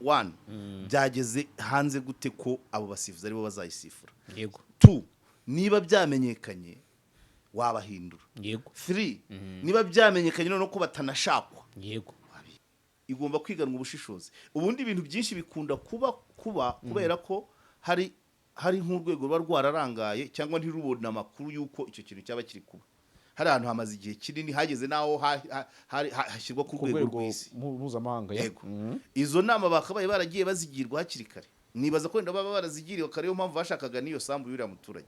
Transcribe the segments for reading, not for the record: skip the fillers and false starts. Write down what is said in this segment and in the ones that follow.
One, byageze hanze gute ko abo basifuzi aribo bazayisifura? Two, niba byamenyekanye wabahindura. Three, niba byamenyekanye noneho ko batanashakwa, igomba kwiganwa ubushishozi. Ubundi ibintu byinshi bikunda kuba kubera ko hari nk'urwego ruba rwararangaye cyangwa ntirubone amakuru y'uko icyo kintu cyaba kiri kuba. Hari ahantu hamaze igihe kinini, hageze n'aho hashyirwa ku ku rwego rwego rw'isi. mpuzamahanga ya. Yego. Izo nama bakabaye baragiye bazigirwa hakiri kare. Nibaza ko wenda baba barazigiriwe kare, ariyo mpamvu bashakaga n'iyo sambu y'uriya muturage.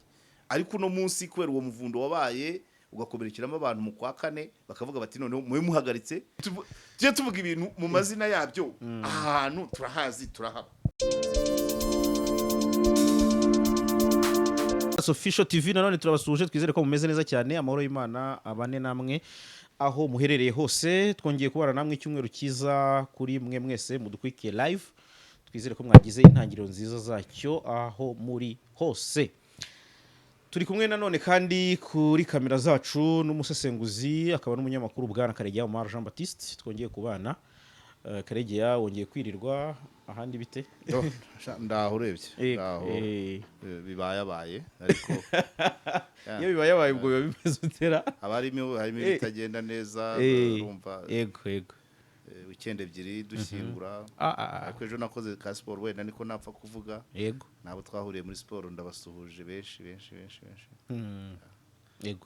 Ariko uno munsi, kubera uwo muvundo wabaye ugakomerekeramo abantu mu kwa kane, bakavuga bati: "Noneho mube muhagaritse." Tujye tuvuga ibintu mu mazina yabyo. Aha hantu turahazi, turahaba. Official TV, nanone turabasuhuje, twizere ko mumeze neza cyane. Amahoro y'Imana abane namwe aho muherereye hose. Twongeye kubana namwe, icyumweru cyiza kuri mwe mwese mudukurikiye live. Twizere ko mwagize intangiriro nziza zacyo aho muri hose. Turi kumwe nanone kandi kuri kamera zacu n'umusesenguzi akaba n'umunyamakuru, bwana Karegeya Omar Jean Baptiste. Twongeye kubana. Karegeya, wongeye kwirirwa ahandi, bite? Ndaho urebye, ndaho. Bibayabaye ariko. Iyo bibaye abaye, ubwo biba bimeze utera? Haba harimo ibitagenda neza, urumva. yego yego Weekend ebyiri dushyingura. Ariko ejo nakoze ka siporo, wenda niko napfa kuvuga. Nabo twahuriye muri siporo ndabasuhuje, benshi benshi benshi benshi.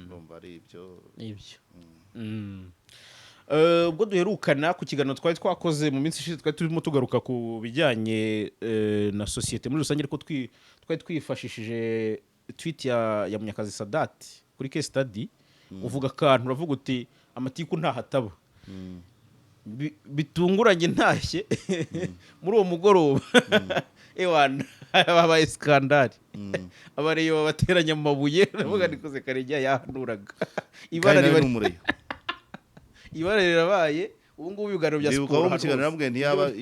Ndumva ari ibyo. Ibyo. Ubwo duherukana ku kiganiro twari twakoze mu minsi ishize, twari turimo tugaruka ku bijyanye na sosiyete muri rusange, ariko twari twifashishije tweet ya Munyakazi Sadati kuri case study. Uvuga akantu, uravuga uti: "Amatiku ntahataba." Bitunguranye ntashye muri uwo mugoroba, ewana, habaye scandale, abareyo babateranya amabuye. Uravuga nikoze, Karegeya yahanuraga ibara Kandi nawe riba ni umureyo. Ibara rirabaye. Ubu ngubu ibiganiro bya Ndibuka siporo wo mu hano kiganiro hose. namubwiye ntiyaba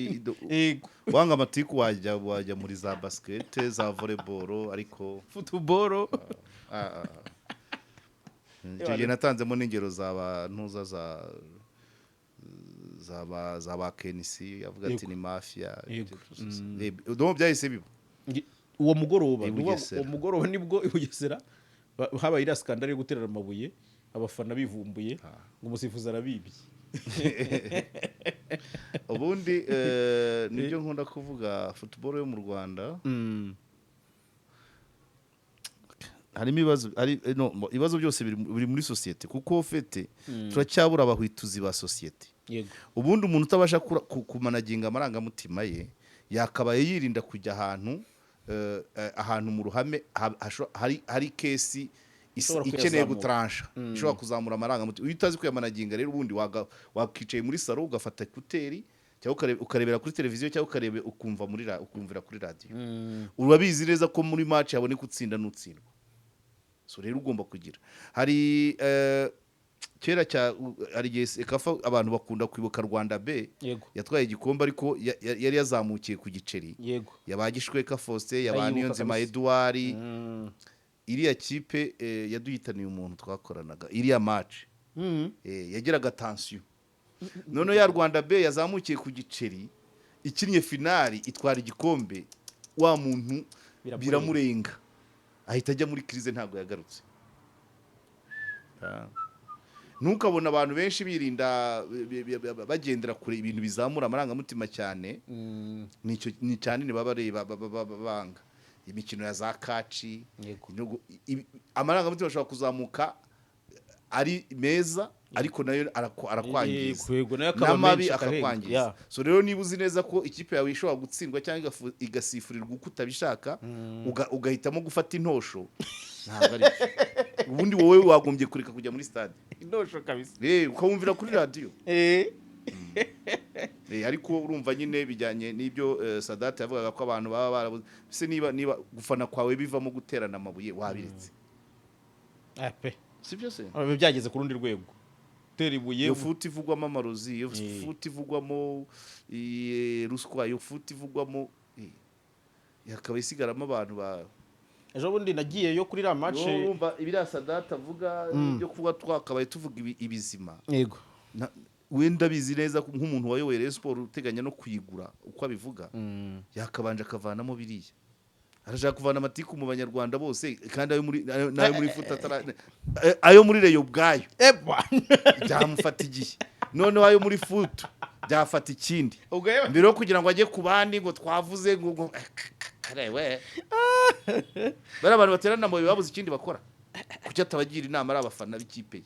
wanga amatiku, wajya muri za basket, za volleyball, ariko football. Ah, ah. Icyo gihe natanzemo n'ingero za ba ntuza za ba KNC, avuga ati ni mafia. Donc byahise biba. Uwo mugoroba I ni ukuvuga Bugesera. Uwo mugoroba nibwo i Bugesera habaye iriya scandale yo guterera amabuye, abafana bivumbuye ngo umusifuzi arabibye. Ubundi nibyo nkunda kuvuga, football yo mu Rwanda harimo ibibazo, hari no, ibibazo byose biri muri sosiyete, kuko fete turacyabura abahwituzi ba sosiyete. Ubundi umuntu utabasha kumanaginga amarangamutima ye yakabaye yirinda kujya ahantu ahantu mu ruhame hari case Ishobora ikeneye kuyazamura. gutaransha, ishobora kuzamura amarangamutima. Iyo utazi kuyamanaginga rero, ubundi wakicaye muri salon ugafata écouteurs, cyangwa ukarebera kuri televiziyo, cyangwa ukareba ukumva muri ukumvira kuri radiyo. Urabizi neza ko muri match haboneka utsinda n'utsindwa. So rero ugomba kugira, hari kera cya hari igihe CECAFA, abantu bakunda kwibuka Rwanda B yatwaye igikombe, ariko yari yazamukiye ku giceri yaba Gishweka Faustin, yaba Ndayibuka Niyonzima kabisa. Edouard. Iriya kipe yaduhitaniye umuntu twakoranaga iriya match. Yagiraga tension. Noneho ya Rwanda B yazamukiye ku giceri ikinnye finali itwara igikombe, wa muntu Biramurenga. biramurenga, ahita ajya muri crise, ntabwo yagarutse. Ntukabona abantu benshi birinda bagendera kure ibintu bizamura amarangamutima cyane. Nicyo ni cyane ni baba bareba banga imikino ya za catch. Amarangamutima ashobora kuzamuka ari meza, ariko nayo arakwangiza. Yego, nayo akaba n'amabi menshi akarenga. akakwangiza. So rero niba uzi neza ko ikipe yawe ishobora gutsindwa cyangwa igasifurirwa uko utabishaka, ugahitamo gufata intosho, ntabwo ari byo. Ubundi wowe wagombye kureka kujya muri stade. Intosho kabisa. Ukawumvira kuri radiyo. Ariko urumva nyine bijyanye n'ibyo Sadat yavugaga ko abantu baba barabuze se, niba gufana kwawe bivamo guterana amabuye, wabiretse. Ah, pe. Si byo se? Biba byageze ku rundi rwego, gutera ibuye. Iyo foot ivugwamo amarozi, iyo foot ivugwamo ruswa, iyo foot ivugwamo hakaba isigaramo abantu ba Ejo bundi nagiyeyo kuri iriya match. Urumva ibiriya Sadat avuga byo kuba twakabaye tuvuga ibizima. Wenda abizi neza nk'umuntu wayoboye Rayon Sport uteganya no kuyigura, uko abivuga, yakabanje akavanamo biriya. Arashaka kuvana amatiku mu Banyarwanda bose, kandi ayo muri foot atara, ayo muri Rayon ubwayo byamufata igihe, noneho ayo muri foot byafata ikindi mbere yo kugira ngo ajye ku bandi ngo twavuze ngo karewe. Bariya abantu baterana mu babuze ikindi bakora. Kuki atabagira inama ari abafana b'ikipe ye?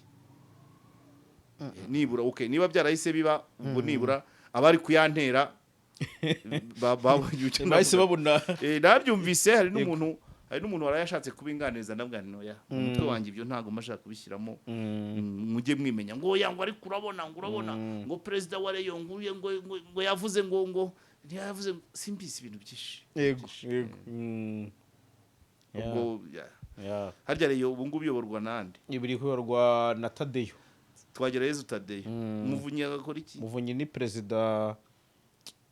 Nibura, okay, niba byarahise biba ubwo, nibura abari kuyantera babonye icyo Bahise ndavuga. babona. Nabyumvise, hari n'umuntu waraye ashatse kubinganiriza, ndabwira nti: "Oya, umutwe wanjye ibyo ntabwo mashaka kubishyiramo. Mujye mwimenya." Ngo oya, ngo ariko urabona, ngo urabona ngo perezida wa Rayon ngo uye, ngo yavuze ngo ntiyavuze simbizi, ibintu byinshi. Yego. Ubwo ya. Harya Rayon ubu ngubu iyoborwa nande? Ibiri kuyoborwa na Tadeyo. Twagerayezu Tadeyo. Muvunyi agakora iki? Muvunyi ni perezida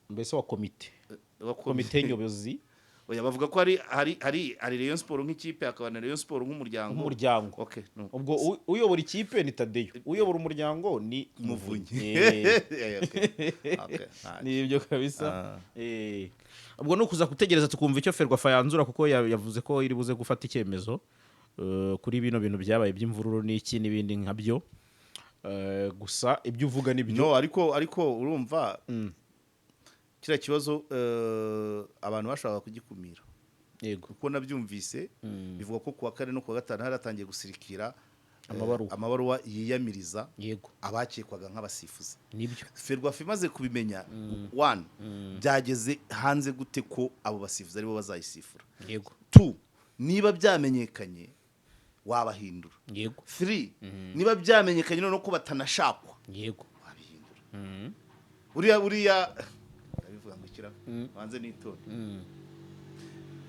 mbese wa komite. Wa Komite nyobozi. Oya, bavuga ko hari Rayon Sport nk'ikipe, hakaba na Rayon Sport nk'umuryango. Nk'umuryango. Okay, no. Ubwo uyobora ikipe ni Tadeyo, uyobora umuryango ni Muvunyi. Okay. Ni ibyo kabisa. Ah. Ubwo ni ukuza gutegereza tukumva icyo Ferwafa yanzura, kuko yavuze ko iri buze gufata icyemezo kuri bino bintu byabaye by'imvururu n'iki n'ibindi nkabyo. Gusa ibyo uvuga ni byo. No, ariko urumva kiriya kibazo, abantu bashakaga kugikumira. Kuko nabyumvise bivuga ko kuwa kane no kuwa gatanu hari hatangiye gusirikira Amabaruwa. Amabaruwa yiyamiriza abakekwaga nk'abasifuzi. Nibyo. Ferwafa imaze kubimenya, one, byageze hanze gute ko abo basifuzi aribo bazayisifura? Two, niba byamenyekanye wabahindura. Three, niba byamenyekanye noneho ko batanashakwa wabihindura. Buriya ndabivuga ngo ikira banze nitonde.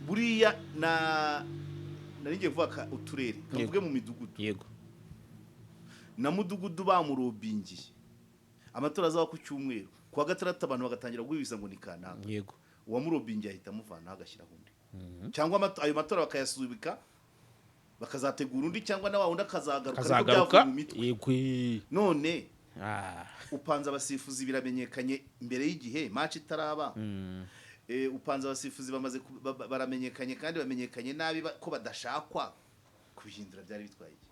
Buriya na nari ngiye kuvuga uturere, kavuge mu midugudu. Na mudugudu bamurobingiye, amatora azaba ku cyumweru, kuwa gatandatu abantu bagatangira guhwihwisa ngo ni kanaka. Uwamurobingiye ahita amuvanaho agashyiraho undi, cyangwa ayo matora bakayasubika bakazategura undi, cyangwa na wa wundi akazagaruka, ariko Kazagaruka. byavuye mu mitwe. None upanze abasifuzi, biramenyekanye mbere y'igihe, match itaraba. Upanze abasifuzi bamaze baramenyekanye kandi bamenyekanye nabi ko badashakwa, kubihindura byari bitwaye iki,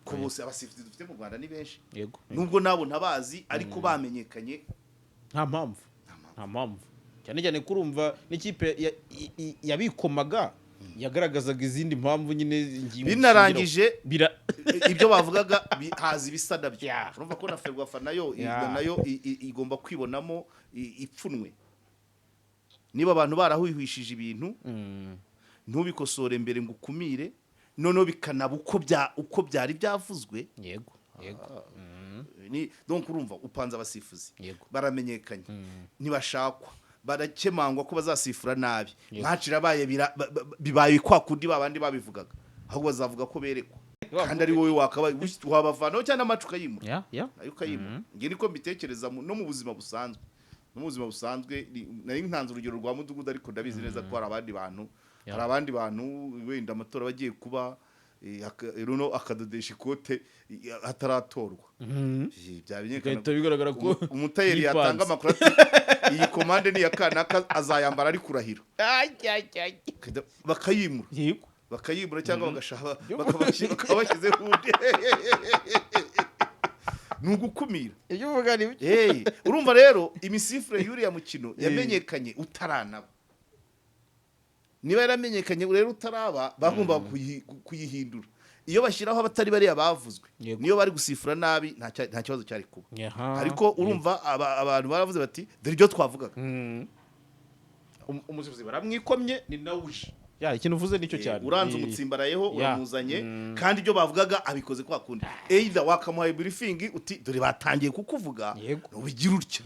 ko bose abasifuzi dufite mu Rwanda ni benshi? Nubwo nabo ntabazi, ariko bamenyekanye. Nta mpamvu. Nta mpamvu. Nta mpamvu, cyane cyane kurumva n'ikipe yabikomaga yagaragazaga izindi mpamvu nyine, ingingo Binarangije bira ibyo bavugaga haza ibisa nabyo. Urumva ko na Ferwafa nayo nayo igomba kwibonamo ipfunwe niba abantu barahwihwishije ibintu, ntubikosore mbere ngo ukumire, noneho bikanaba uko byari byavuzwe. yego yego Ni donc urumva upanze abasifuzi, baramenyekanye, ntibashakwa, barakemangwa ko bazasifura nabi. Match irabaye, bibaye kwa kundi babandi babivugaga, ahubwo bazavuga ko berekwa kandi ari wowe wakabaye wabavanaho cyangwa amacu ukayimura, nayo ukayimura. Njye niko mbitekereza no mu buzima busanzwe. No mu buzima busanzwe nari ntanze urugero rwa mudugudu, ariko ndabizi neza ko hari abandi bantu, hari abandi bantu wenda amatora bagiye kuba, runo akadodesha ikote ataratorwa. Byamenyekana. Bigahita bigaragara ko Umutayeri yipanze. yatanga amakuru ati: "Iyi komande ni iya kanaka, azayambara ari kurahira." Bakayimura. Bakayimura cyangwa bagashaka bakaba bashyizeho undi. Ni ugukumira. Ibyo uvuga ni byo. Hey, urumva rero imisifure y'uriya mukino yamenyekanye utaranaba. Niba yaramenyekanye rero utaraba, bagomba kuyihindura. Iyo bashyiraho abatari bariya bavuzwe, niyo bari gusifura nabi, nta kibazo cyari kuba. Ariko urumva abantu baravuze bati: "Dore ibyo twavugaga." Umusifuzi baramwikomye, ni nawe uje ya ikintu uvuze nicyo cyane. Uranze umutsimbarayeho, uramuzanye, kandi ibyo bavugaga abikoze kwa kundi. Either wakamuhaye briefing uti: "Dore batangiye kukuvuga," ubigira utya.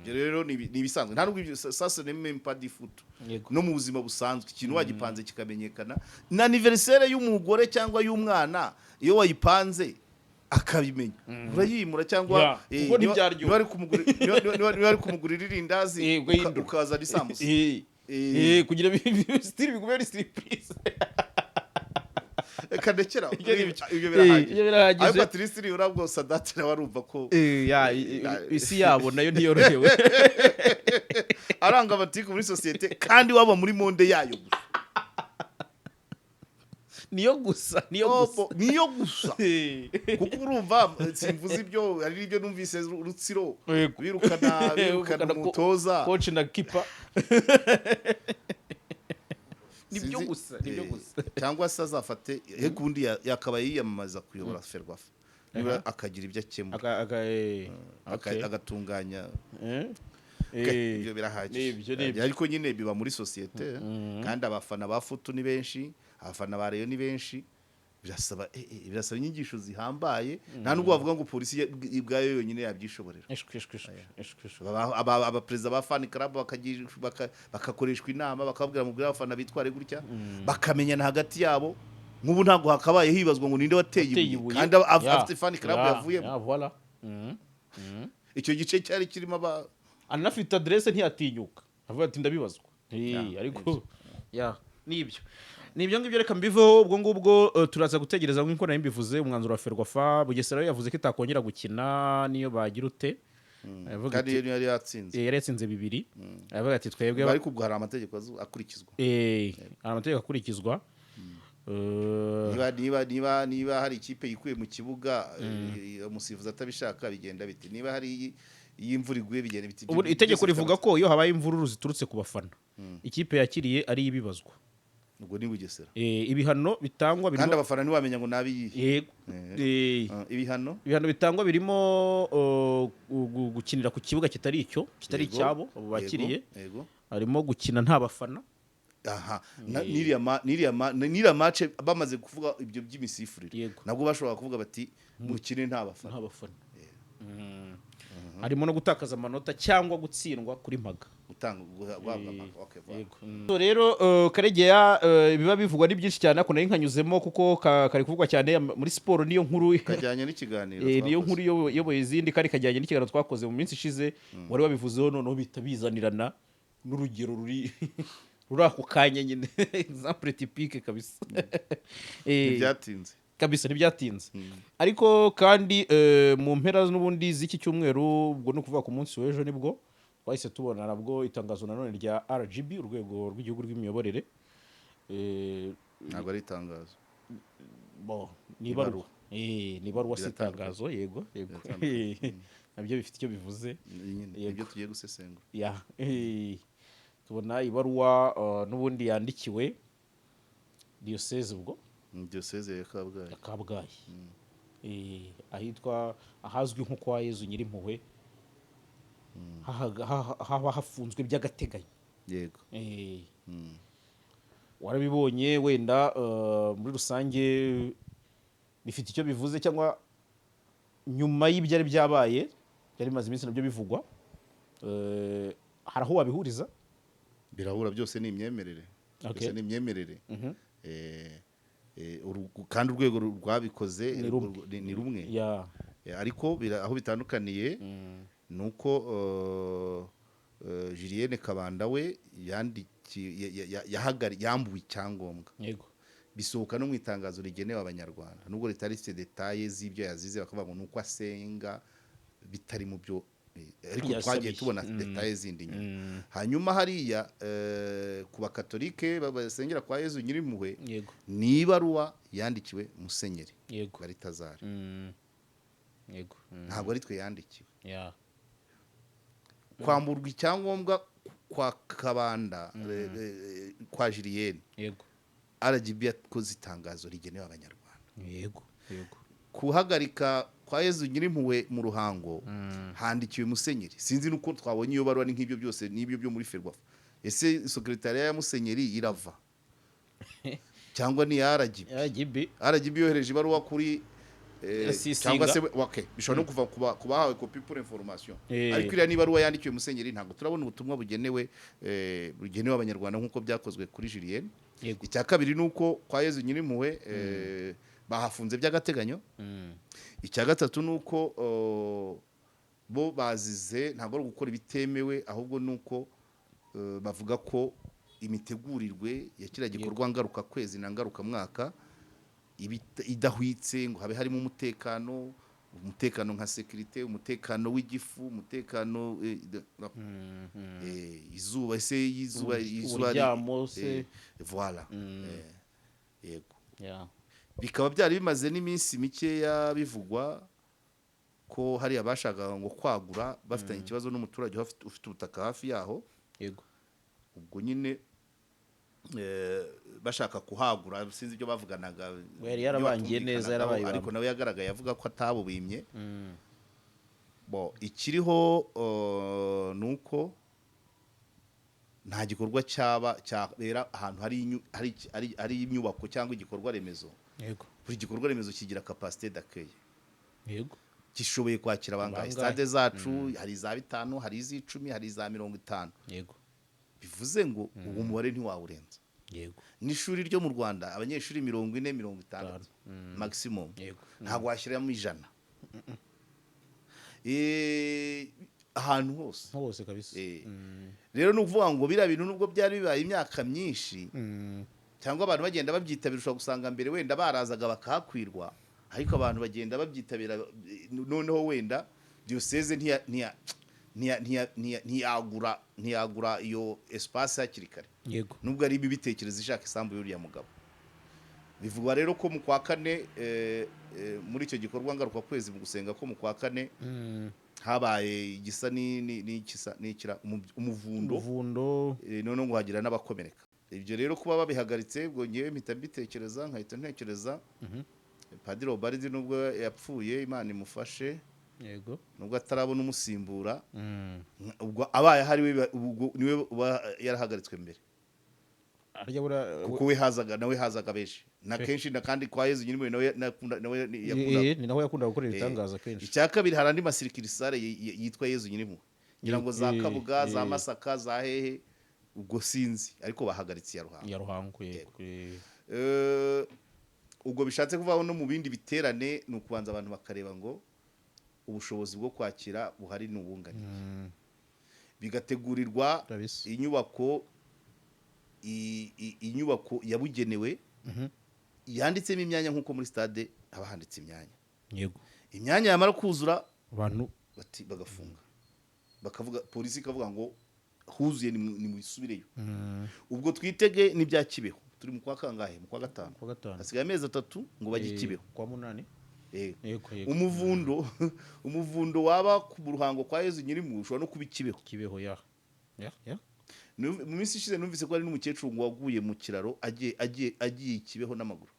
Ibyo rero ni ibisanzwe, nta nubwo ibyo ça ce n'est même pas du foot. No mu buzima busanzwe, ikintu wagipanze kikamenyekana, na anniversaire y'umugore cyangwa y'umwana, iyo wayipanze akabimenya, urayimura cyangwa Kuko ntibyaryoha. niba ari kumugurira irindazi, Yindura. ukazana isambusa. Kugira style bigume ari surprise. Reka ndekera. Ibyo ni ibyo. Ibyo birahagije. Ibyo birahagije. Ariko at least nibura bwo Sadate nawe arumva ko Ya, isi yabo nayo ntiyorohewe. Aranga amatiku muri sosiyete kandi waba muri monde yayo gusa. Niyo gusa, niyo gusa. Opo, niyo gusa, kuko urumva simvuze ibyo, hari n'ibyo numvise Rutsiro birukana birukana umutoza. Coach na keeper, nibyo gusa, nibyo gusa. Cyangwa se azafate ariko ubundi yakabaye yiyamamaza kuyobora Ferwafa, niba akagira ibyo akemura, agatunganya. Okay, ibyo birahagije. Nibyo, nibyo. Ariko nyine biba muri sosiyete, kandi abafana ba foot ni benshi, abafana ba Rayon ni benshi. Birasaba inyigisho zihambaye. Nta nubwo bavuga ngo polisi ubwayo yonyine yabyishoborera. Ishwi, ishwi, ishwi, ishwi, ishwi. Abaperezida ba fan club bakakoreshwa inama, bakababwira mubwire abafana bitware gutya, bakamenyana hagati yabo. Nk'ubu ntabwo hakabaye hibazwa ngo ninde wateye Ateye ibuye ibuye. kandi afite fan club yavuyemo. Ya, voilà. Icyo gice cyari kirimo aba Anafite adresse, ntiyatinyuka avuga ati ndabibazwa. Ariko ya, nibyo, nibyo ngibyo. Reka mbiveho ubwo ngubwo. Turaza gutegereza nk'uko nari mbivuze umwanzuro wa Ferwafa. Bugesera yo yavuze ko itakongera gukina niyo bagira ute. Aravuga Kandi ati iyo yari yatsinze. Yari yatsinze 2, aravuga ati twebwe Ariko ubwo hari amategeko akurikizwa. Hari amategeko akurikizwa. Niba hari ikipe yikuye mu kibuga, umusifuzi atabishaka, bigenda bite? Niba hari iyo imvura iguye, bigenda bite? Ubu itegeko rivuga ko iyo habaye imvururu ziturutse ku bafana, ikipe yakiriye ari ibibazwa. Ubwo ni Bugesera. Ibihano bitangwa Kandi birimo abafana ntiwamenya ngo nabi iyihe. Yego. Ah, ibihano. Ibihano bitangwa birimo gukinira ku kibuga kitari icyo, kitari icyabo abo bakiriye. Harimo gukina nta bafana. Aha, n'iriya match bamaze kuvuga ibyo by'imisifurire, nabwo bashobora kuvuga bati mukine nta bafana. Nta bafana. Harimo no gutakaza amanota cyangwa gutsindwa kuri mpaga. Gutanga, guhabwa okay, voilà. Yego. So rero Karegeya, ibiba bivugwa ni byinshi cyane, ariko nari nkanyuzemo kuko kari kuvugwa cyane muri siporo, niyo nkuru. Kajyanye n'ikiganiro Niyo twakoze. nkuru iyoboye izindi, kandi kajyanye n'ikiganiro twakoze mu minsi ishize wari wabivuzeho, noneho bihita bizanirana n'urugero ruri ako kanya nyine, exemple typique kabisa. Ntibyatinze. Kabisa ntibyatinze. Ariko kandi mu mpera n'ubundi z'iki cyumweru, ubwo ni ukuvuga ku munsi w'ejo, nibwo twahise tubona nabwo itangazo nanone rya RGB, urwego rw'igihugu rw'imiyoborere. Ntabwo ari itangazo. Bo, ni ibaruwa. Ni ibaruwa, si Biratandukanye. itangazo. Yego. Nabyo bifite icyo bivuze. Nyine nibyo tugiye gusesengura. Ya, tubona ibaruwa n'ubundi yandikiwe diyoseze, ubwo Diyoseze ya Kabgayi. Ya Kabgayi, ahitwa ahazwi nko kwa Yezu Nyirimpuhwe, haba hafunzwe by'agateganyo. Warabibonye wenda, muri rusange bifite icyo bivuze, cyangwa nyuma y'ibyari byabaye, byari bimaze iminsi nabyo bivugwa, hari aho wabihuriza? Birahura, byose ni imyemerere. Byose ni imyemerere. Kandi urwego rwabikoze Ni rumwe. Ni rumwe. Ariko aho bitandukaniye ni uko Julienne Kabanda we yambuwe icyangombwa, bisohoka no mu itangazo rigenewe Abanyarwanda, nubwo ritari rifite détails z'ibyo yazize, bakavuga ngo ni uko asenga bitari mu byo, ariko Yasabiye. twagiye tubona détails zindi nyuma. Hanyuma hariya ku bakatolike basengera kwa Yezu Nyirimpuhwe, ni ibaruwa yandikiwe Musenyeri Baritazari. Yego. Ntabwo ari twe yandikiwe. Kwamburwa icyangombwa kwa Kabanda, kwa Julienne, RGB yakoze itangazo rigenewe Abanyarwanda. yego yego Kuhagarika kwa Yezu Nyirimpuhwe mu Ruhango, handikiwe Musenyeri. Sinzi nuko twabonye iyo baruwa. Ni nk'ibyo byose, n'ibyo byo muri Ferwafa. Ese secrétariat ya Musenyeri irava cyangwa ni iya RGB? RGB. RGB yohereje ibaruwa kuri Sisinga. cyangwa se okay, bishobora no kuva ku bahawe copie pour information. Ariko iriya ni ibaruwa yandikiwe Musenyeri, ntabwo turabona ubutumwa bugenewe Abanyarwanda nk'uko byakozwe kuri Julienne. Icya kabiri ni uko kwa Yezu Nyirimpuhwe bahafunze by'agateganyo. Icya gatatu ni uko bo bazize ntabwo ari ugukora ibitemewe, ahubwo ni uko bavuga ko imitegurirwe ya kiriya gikorwa ngaruka kwezi na ngarukamwaka. iba idahwitse ngo habe harimo umutekano, umutekano nka sécurité, umutekano w'igifu, umutekano no. Izuba se, izuba, izuba Uburyamo se. Voilà. Yego. Bikaba byari bimaze n'iminsi mikeya bivugwa ko hari abashakaga ngo kwagura, bafitanye ikibazo n'umuturage ufite ubutaka hafi yaho. Ubwo nyine bashaka kuhagura, sinzi ibyo bavuganaga. We yari yarabangiye ibyo neza, yarabaye batumvikanagaho, ariko ibamba. Nawe yagaragaye avuga ko atabubimye. Bo ikiriho ni uko nta gikorwa cyaba cyabera ahantu hari inyubako cyangwa igikorwa remezo. Buri gikorwa remezo kigira capacité d'accueil. Gishoboye kwakira bangahe? Bangahe? Stade zacu hari iza 5, hari iz'10, hari iza 50. Bivuze ngo uwo mubare ntiwawurenza. N'ishuri ryo mu Rwanda, abanyeshuri 40, 60 maximum. Ntabwo washyiramo 100. Ahantu hose. Hose kabisa. Rero ni ukuvuga ngo biriya bintu, nubwo byari bibaye imyaka myinshi cyangwa abantu bagenda babyitabira, ushobora gusanga mbere wenda barazaga bakahakwirwa, ariko abantu bagenda babyitabira, noneho wenda diyoseze ntiyagura iyo espace hakiri kare, nubwo ari ibitekerezo ishaka isambu y'uriya mugabo. Bivugwa rero ko mu kwa kane, muri icyo gikorwa ngaruka kwezi mu gusenga ko mu kwa kane, habaye igisa n'ikira umuvundo. Umuvundo. Noneho ngo hagira n'abakomereka. Ibyo rero kuba babihagaritse, ubwo ngewe mpita mbitekereza, nkahita ntekereza Padiri Obaridi, nubwo yapfuye, Imana imufashe, nubwo atarabona umusimbura, ubwo abaye ahari we, ubwo niwe uba yarahagaritswe mbere. Arya buriya. Kuko we hazaga, nawe hazaga benshi na kenshi, na kandi kwa Yezu nyine nawe nawe yakunda. Ni naho yakundaga gukorera ibitangaza kenshi. Icya kabiri, hari andi ma succursales yitwa Yezu Nyirimpuhwe, ngira ngo za Kabuga, za Masaka, za hehe, ubwo sinzi, ariko bahagaritse iya Ruhango. Ya Ruhango, yego. Ubwo bishatse kuvaho no mu bindi biterane ni ukubanza abantu bakareba ngo ubushobozi bwo kwakira buhari ni ubunganiye, bigategurirwa inyubako inyubako yabugenewe yanditsemo imyanya, nk'uko muri stade haba handitse imyanya. Imyanya yamara kuzura, abantu bati bagafunga, bakavuga, polisi ikavuga ngo huzuye, nimwisubireyo. Ubwo twitege n'ibya Kibeho. Turi mu kwa kangahe? Mu kwa gatanu. Kwa gatanu. Hasigaye amezi 3 ngo bajye i Kibeho. Kwa munani. Yego. Umuvundo waba ku Ruhango kwa Yezu Nyirimpuhwe ushobora no kuba i Kibeho. Kibeho, ya. Mu minsi ishize numvise ko hari n'umukecuru ngo waguye mu kiraro agiye i Kibeho n'amaguru.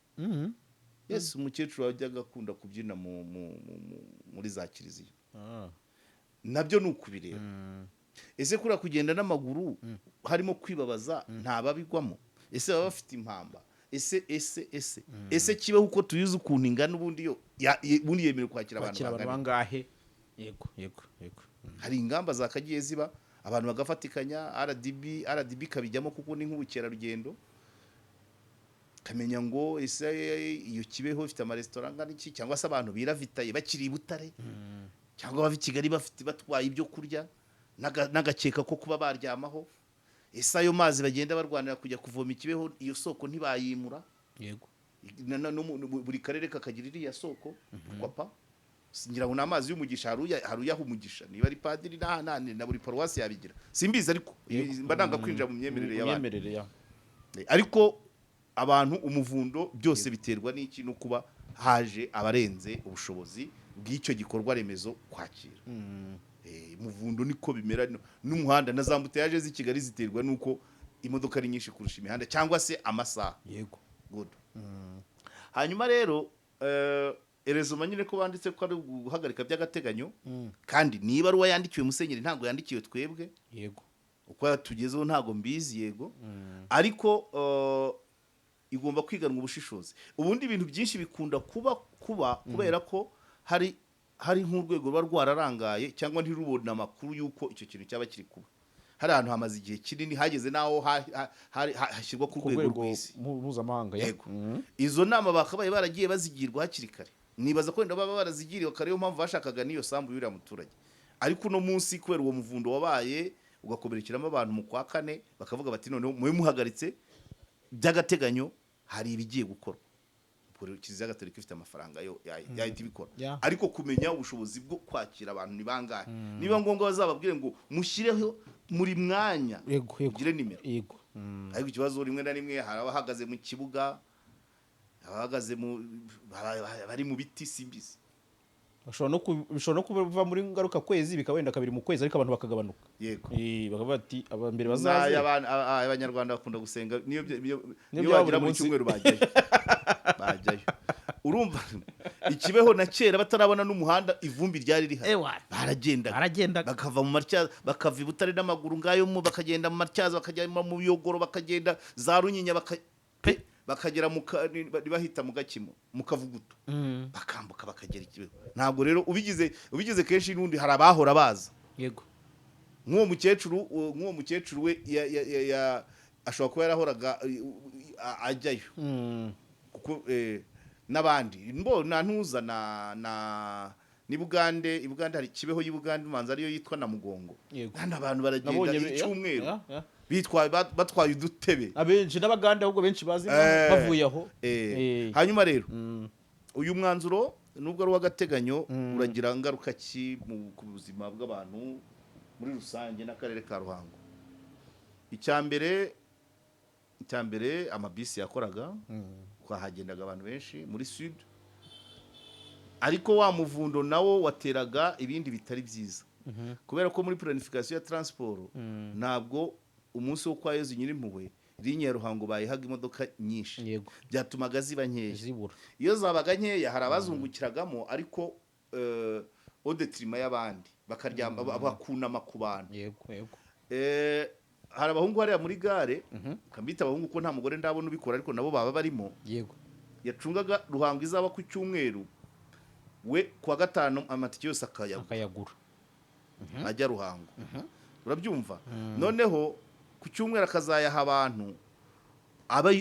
Yes, umukecuru wajyaga akunda kubyina muri za kiliziya. Nabyo ni ukubireba. Ese kuriya kugenda n'amaguru harimo kwibabaza, ntababigwamo? Ese baba bafite impamba? Ese Kibeho uko tuyizi ukuntu ingana, ubundi yo ubundi yemerewe kwakira abantu Kwakira abantu bangana? bangahe? Yego. Hari ingamba zakagiye ziba, abantu bagafatikanya, RDB ikabijyamo, kuko ni nk'ubukerarugendo, kamenya ngo ese iyo Kibeho ifite amaresitora angana iki, cyangwa se abantu biravitaye bakiri i Butare cyangwa bava i Kigali bafite, batwaye ibyo kurya n'agakeka ko kuba baryamaho. Ese ayo mazi bagenda barwanira kujya kuvoma i Kibeho, iyo soko ntibayimura? No buri karere kakagira iriya soko papa, ngira ngo ni amazi y'umugisha. Hari uyaha umugisha, niba ari padiri na buri paruwasi yabigira, simbizi, ariko mba nanga kwinjira mu myemerere y'abantu. Myemerere ya Ariko abantu, umuvundo, byose biterwa n'iki? No kuba haje abarenze ubushobozi bw'icyo gikorwa remezo kwakira. Umuvundo niko bimera n'umuhanda na za embouteillage z'i Kigali ziterwa n'uko imodoka ari nyinshi kurusha imihanda cyangwa se amasaha. Good. Hanyuma rero erezoma nyine ko banditse ko ari guhagarika by'agateganyo, kandi niba ari uwayandikiwe musenyeri, ntabwo yandikiwe twebwe. Uko yatugezeho ntabwo mbizi, yego, ariko igomba kwiganwa ubushishozi. Ubundi ibintu byinshi bikunda kuba kubera ko hari nk'urwego ruba rwararangaye cyangwa ntirubone amakuru y'uko icyo kintu cyaba kiri kuba. Hari ahantu hamaze igihe kinini, hageze n'aho hashyirwa ku ku rwego rwego rw'isi. Mpuzamahanga ya. Yego. Izo nama bakabaye baragiye bazigirwa hakiri kare. Nibaza ko wenda baba barazigiriwe kare, ariyo mpamvu bashakaga n'iyo sambu y'uriya muturage. Ariko uno munsi, kubera uwo muvundo wabaye ugakomerekeramo abantu mu kwa kane, bakavuga bati noneho mube muhagaritse by'agateganyo, hari ibigiye gukorwa. Ubwo Ubwo Kiliziya Gatolika ifite amafaranga yo yahita ibikora. Ariko kumenya ubushobozi bwo kwakira abantu ni bangahe, niba ngombwa bazababwire ngo mushyireho muri mwanya, yego yego ugire nimero. Ariko ikibazo, rimwe na rimwe hari abahagaze mu kibuga, abahagaze mu bari mu biti, simbizi. Bishobora no kuva muri ngaruka kwezi, bikaba wenda kabiri mu kwezi, ariko abantu bakagabanuka. Bakavuga bati aba mbere bazaze. Abanyarwanda bakunda gusenga, niyo Niyo niyo byaba wagira buri buri munsi. cyumweru bajyayo, bajyayo. Urumva ikibeho na kera batarabona n'umuhanda, ivumbi ryari rihari. Baragendaga. Baragendaga. Bakava mu Matyazo, bakava i Butare n'amaguru ngayo, mu bakagenda mu Matyazo, bakajya mu Biyogoro, bakagenda za Runyinya, bakagera mu bahita mu Gakimo, mu Kavuguto, bakambuka bakagera ikibeho. Ntabwo rero ubigize kenshi, n'undi hari abahora baza. Nk'uwo mukecuru we ashobora kuba yarahoraga ajyayo, kuko n'abandi mbo na ntuza na ni Bugande, i Bugande hari Kibeho y'i Bugande, umanza ariyo yitwa na Mugongo. Kandi abantu baragenda Nabonye icyumweru ya. bitwaye, batwaye udutebe. Abenshi n'Abagande ahubwo benshi bazi bavuye aho. Hanyuma rero uyu mwanzuro, nubwo ari uw'agateganyo, uragira ngaruka ki ku buzima bw'abantu muri rusange n'akarere ka Ruhango? Icya mbere, amabisi yakoraga, twahagendaga abantu benshi muri sud, ariko wa muvundo nawo wateraga ibindi bitari byiza, kubera ko muri planification ya transport ntabwo umunsi wo kwa Yezu Nyirimpuhwe ligne ya Ruhango bayihaga imodoka nyinshi. Byatumaga ziba nkeya. Zibura. Iyo zabaga nkeya, hari abazungukiragamo, ariko au détriment y'abandi, bakaryama, bakunama ku bantu. yego yego Hari abahungu hariya muri gare, kambita abahungu ko nta mugore ndabona ubikora, ariko nabo baba barimo. Yacungaga Ruhango izaba ku cyumweru, we kuwa gatanu amatike yose akayagura. Akayagura. Ajya Ruhango, urabyumva? Noneho ku cyumweru akazayaha abantu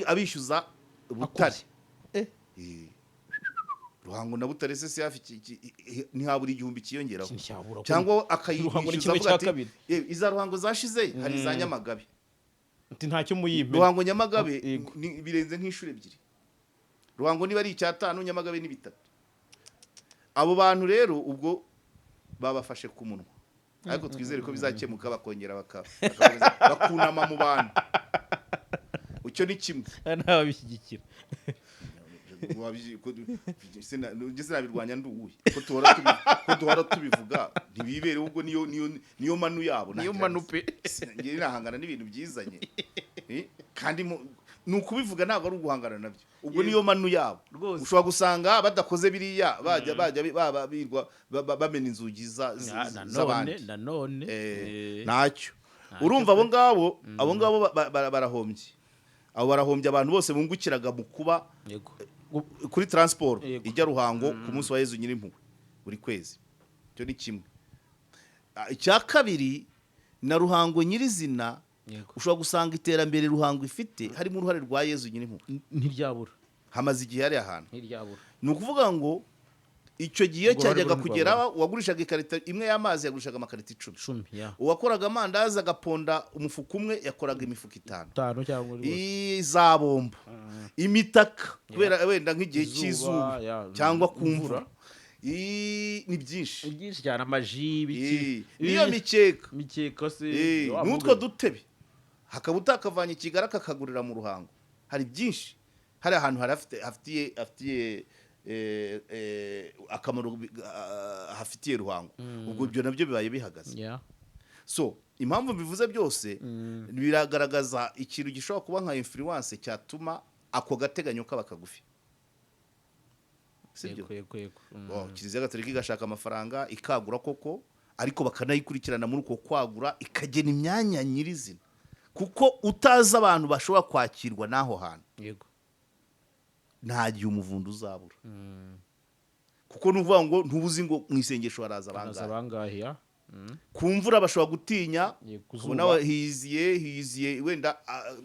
abishyuza Butare. Ruhango na Butare se si hafi, ntihabura 1000 kiyongeraho. Nticyabura. Cyangwa Ruhango ni akayishyuza kimwe avuga cya ati kabiri. Iza Ruhango zashize, hari iza Nyamagabe." Ati ntacyo muyimpe. Ruhango Nyamagabe birenze nk'inshuro ebyiri. Ruhango niba ari icyatanu, Nyamagabe ni bitatu. Abo bantu rero ubwo babafashe ku munwa, ariko twizere ko bizakemuka, bakongera bagakomeza bakunama mu bantu. Icyo ni kimwe. Ntababishyigikira. Njye sinabirwanya, nduwuye ko duhora tubivuga, ntibibere ubwo niyo manu yabo. Niyo manu pe. Njye nahangana n'ibintu byizanye. Kandi ni ukubivuga, ntabwo ari uguhangana nabyo. Ubwo niyo manu yabo. Ushobora gusanga badakoze biriya, bajya baba birwa bamena inzugi z'abandi. Nanone Ntacyo. Urumva abo ngabo barahombye, abo barahombye, abantu bose bungukiraga mu kuba kuri transport ijya Ruhango ku munsi wa Yezu Nyirimpuhwe buri kwezi. Icyo ni kimwe. Icya kabiri, na Ruhango nyirizina, ushobora gusanga iterambere Ruhango ifite harimo uruhare rwa Yezu Nyirimpuhwe. Ntiryabura. Hamaze igihe hari ahantu. Ntiryabura. Ni ukuvuga ngo icyo gihe Urwo ruhare cyajyaga rwo kugera, ntirwabura. uwagurishaga ikarita imwe y'amazi yagurishaga amakarita 10. 10 ya. Uwakoraga amandazi agaponda umufuka umwe yakoraga imifuka itanu. Itanu cyangwa rwose. Iza bombo, imitaka, kubera wenda nk'igihe Izuba, cy'izuba ya, cyangwa ku imvura. mvura. Ni byinshi. Ni byinshi cyane, amaji, ibiki. Niyo mikeka. Mikeka se. N'utwo dutebe, hakaba utakavanye i Kigali akakagurira mu Ruhango. Hari byinshi, hari ahantu hari hafitiye akamaro, hafitiye Ruhango. Ubwo ibyo nabyo bibaye bihagaze. So impamvu mbivuze byose, biragaragaza ikintu gishobora kuba nka influence cyatuma ako gateganyo kaba kagufi, sibyo? Yego. Oh, Kiliziya Gatolika igashaka amafaranga ikagura koko, ariko bakanayikurikirana muri uko kwagura, ikagena imyanya nyirizina, kuko utazi abantu bashobora kwakirwa n'aho hantu, nta gihe umuvundo uzabura, kuko ni ukuvuga ngo ntubuzi ngo mu isengesho haraza Haraza bangahe. Bangahe ya. Ku mvura bashobora gutinya. Ku Ubona zuba. hiziye wenda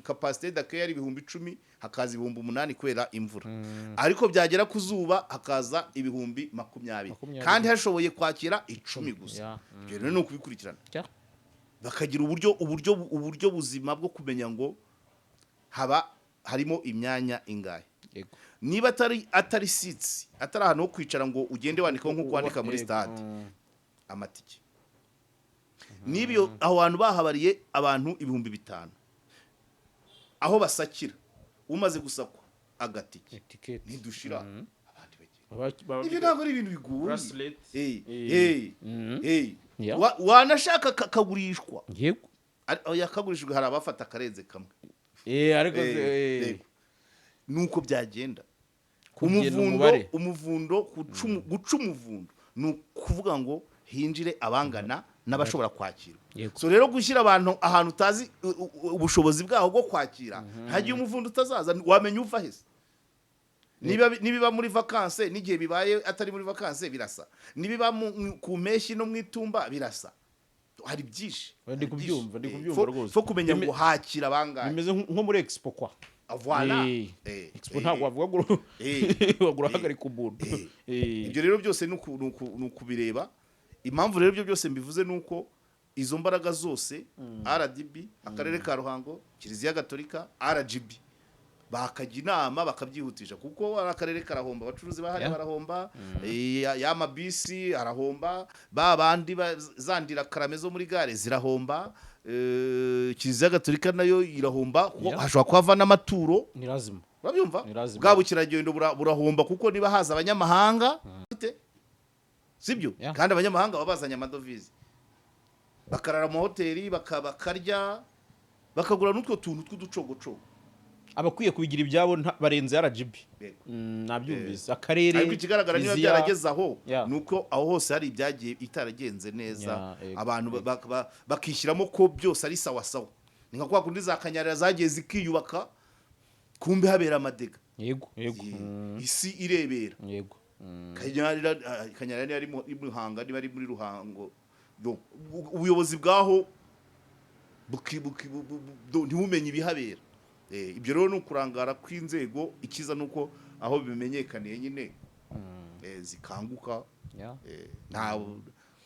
capacité d'accueil ari 10,000, hakaza 8,000 kubera imvura, ariko byagera ku zuba hakaza 20,000, 20. kandi hashoboye kwakira 10 gusa. Ibyo rero ni ukubikurikirana, bakagira uburyo buzima bwo kumenya ngo haba harimo imyanya ingahe. Niba atari seats, atari ahantu ho kwicara ngo ugende wandikaho nk'uko wandika muri stade, amatike, niba aho hantu bahabariye abantu 5000, aho basakira umaze gusakwa agatike, Etiketi. ntidushira, abandi bagiye. Ibyo ntabwo ari ibintu bigoye. Bracelet. Wanashaka kagurishwa. Oya, kagurishijwe hari abafata akarenze kamwe. Ariko Yego. Nuko byagenda. Kugena Umuvundo, umubare. umuvundo, guca umuvundo ni ukuvuga ngo hinjire abangana n'abashobora kwakirwa. So rero gushyira abantu ahantu utazi ubushobozi bwaho bwo kwakira, ntagiye umuvundo utazaza, wamenya uva hese. Niba nibiba muri vacances n'igihe bibaye atari muri vacances birasa, nibiba ku mpeshyi no mu itumba birasa, hari byinshi. Oya, ndi Hari kubyumva, byinshi. ndi kubyumva rwose. Fo kumenya ngo hakira abangahe. Bimeze nko muri expo kwa. Voilà. Expo ntabwo wavuga ngo wagura uhagarika umuntu. Ibyo rero byose ni ukubireba. Impamvu rero ibyo byose mbivuze ni uko izo mbaraga zose, RDB, akarere ka Ruhango, Kiliziya Gatolika, RGB, bakajya inama bakabyihutisha, kuko ari akarere karahomba, abacuruzi bahari barahomba, ya mabisi arahomba, ba bandi zandira karame zo muri gare zirahomba, Kiliziya Gatolika nayo irahomba kuko hashobora kuhava n'amaturo. Ni lazima. Urabyumva? Ni lazima. Bwa bukerarugendo burahomba, kuko niba haza abanyamahanga, sibyo? Yeah. Kandi abanyamahanga baba bazanye amadovize, bakarara mu mahoteli, bakarya, bakagura n'utwo tuntu tw'uducogocogo. Abakwiye kubigira ibyabo barenze RGB. Yego. Nabyumvise, akarere, Ariko ikigaragara, niba Kiliziya. byarageze aho, ni uko aho hose hari ibyagiye itaragenze neza. Abantu bakishyiramo ko byose ari sawa sawa. Ni nka kwa kundi za Kanyarira zagiye zikiyubaka, kumbe habera amadega. yego yego Isi irebera. Kanyarira, Kanyarira niba ari i Muhanga, niba ari muri Ruhango, ubuyobozi bwaho ntibumenye ibihabera. Ibyo rero ni ukurangara kw'inzego. Ikiza ni uko aho bimenyekaniye nyine zikanguka. Nta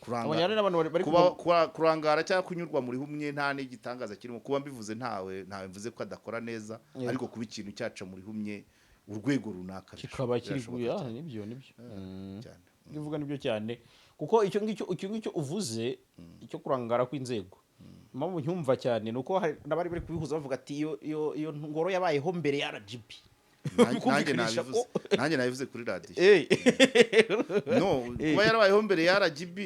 kurangara. Abonye hari n'abantu bari Kuba kurangara cyangwa kunyurwa muri humye nta n'igitangaza kirimo. Kuba mbivuze, ntawe mvuze ko adakora neza, ariko kuba ikintu cyaca muri humye urwego runaka kikaba kiri birashoboka guya cyane. Nibyo. Cyane. Ibyo uvuga nibyo cyane, kuko icyo ngicyo uvuze, icyo kurangara kw'inzego, impamvu ncyumva cyane ni uko hari n'abari bari kubihuza bavuga ati iyo ngoro yabayeho mbere ya RGB. Nanjye Bikumvikanisha nabivuze, nanjye nabivuze kuri radiyo. No kuba yarabayeho mbere ya RGB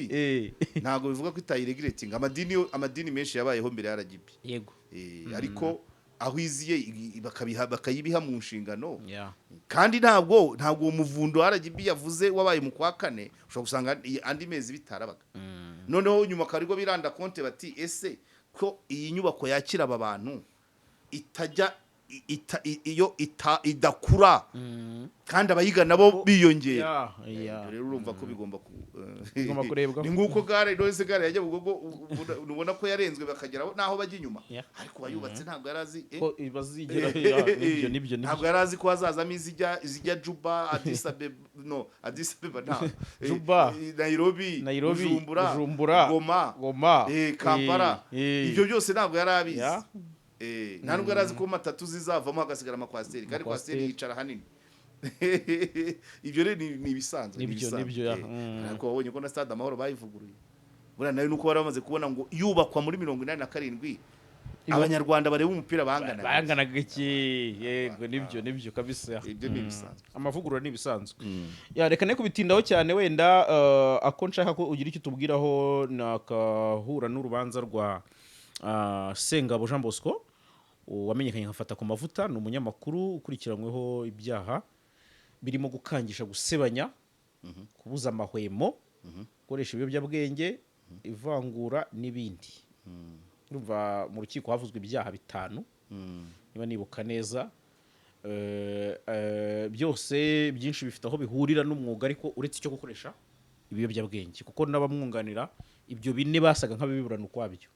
ntabwo bivuga ko itayiregulatinga. Amadini menshi yabayeho mbere ya RGB. Ariko aho iziye bakayibiha mu nshingano. Kandi ntabwo uwo muvundo RGB yavuze wabaye mu kwa kane, ushobora gusanga andi mezi bitarabaga. Noneho nyuma akaba biranda konte bati: "Ese ko iyi nyubako yakira aba bantu itajya iyo idakura kandi abayigana bo biyongera?" Ibyo rero urumva ko bigomba ku Bigomba kurebwaho. Ni nguko gare nose gare ya Nyabugogo ubona ko yarenzwe, bakagera n'aho bajya inyuma, ariko uwayubatse ntabwo yari azi Ko bazigera, yeah, nibyo. Ntabwo yari azi ko hazazamo izijya Juba, Addis Abeba, no, Addis Abeba nta Juba. Nairobi, Nairobi, Bujumbura, Bujumbura, Goma, Goma, Kampala. Ibyo byose ntabwo yari abizi. Nta nubwo yari azi ko matatu zizavamo hagasigara amakwasiteri, kandi Amakwasiteri. kwasiteri yicara hanini. Ibyo rero ni ibisanzwe, ni Nibyo, ibisanzwe. nibyo, yeah. Ariko wabonye ko na Stade Amahoro bayivuguruye buriya nayo, nuko bari bamaze kubona ngo yubakwa muri 87, Abanyarwanda bareba umupira bangana. Banganaga iki? Yego, nibyo kabisa. Ibyo ni ibisanzwe. Amavugurura ni ibisanzwe. Ya, reka ne kubitindaho cyane. Wenda ako nshaka ko ugira icyo utubwiraho ni akahura n'urubanza rwa Sengabo Jean Bosco wamenyekanye nka Fata ku Mavuta. Ni umunyamakuru ukurikiranyweho ibyaha birimo gukangisha gusebanya, kubuza amahwemo, gukoresha ibiyobyabwenge, ivangura n'ibindi. Urumva mu rukiko havuzwe ibyaha bitanu niba nibuka neza. Byose byinshi bifite aho bihurira n'umwuga, ariko uretse icyo gukoresha ibiyobyabwenge, kuko n'abamwunganira ibyo bine basaga nk'abiburana ukwabyo.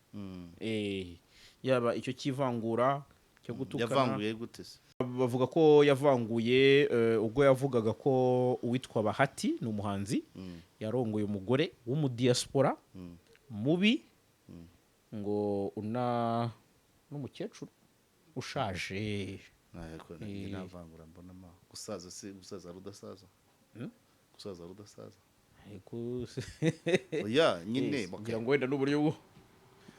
Yaba icyo cy'ivangura, cyo gutukana. Yavanguye gute se? Bavuga ko yavanguye ubwo yavugaga ko uwitwa Bahati ni umuhanzi yarongoye umugore w'umudiyasipora mubi, ngo una n'umukecuru ushaje. Ariko nanjye nta vangura mbonamo. Gusaza se, gusaza ari udasaza? Gusaza ari udasaza? Ariko Oya nyine. Yes, Okay. ngira ngo wenda n'uburyo bwo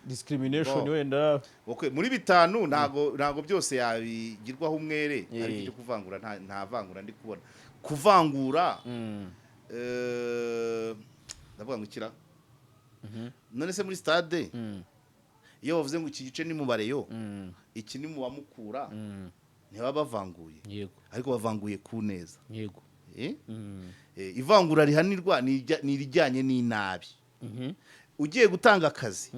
discrimination Bo. wenda. Okay, muri bitanu ntago byose yabigirwaho umwere, ariko icyo kuvangura nta vangura ndi kubona. Kuvangura, ndavuga ngo ikira none se muri stade iyo bavuze ngo iki gice ni mu bareyo, iki ni mu bamukura, ntibaba bavanguye? Yego. Ariko bavanguye ku neza. Eh? Ivangura rihanirwa ni irijyanye n'inabi. Ugiye gutanga akazi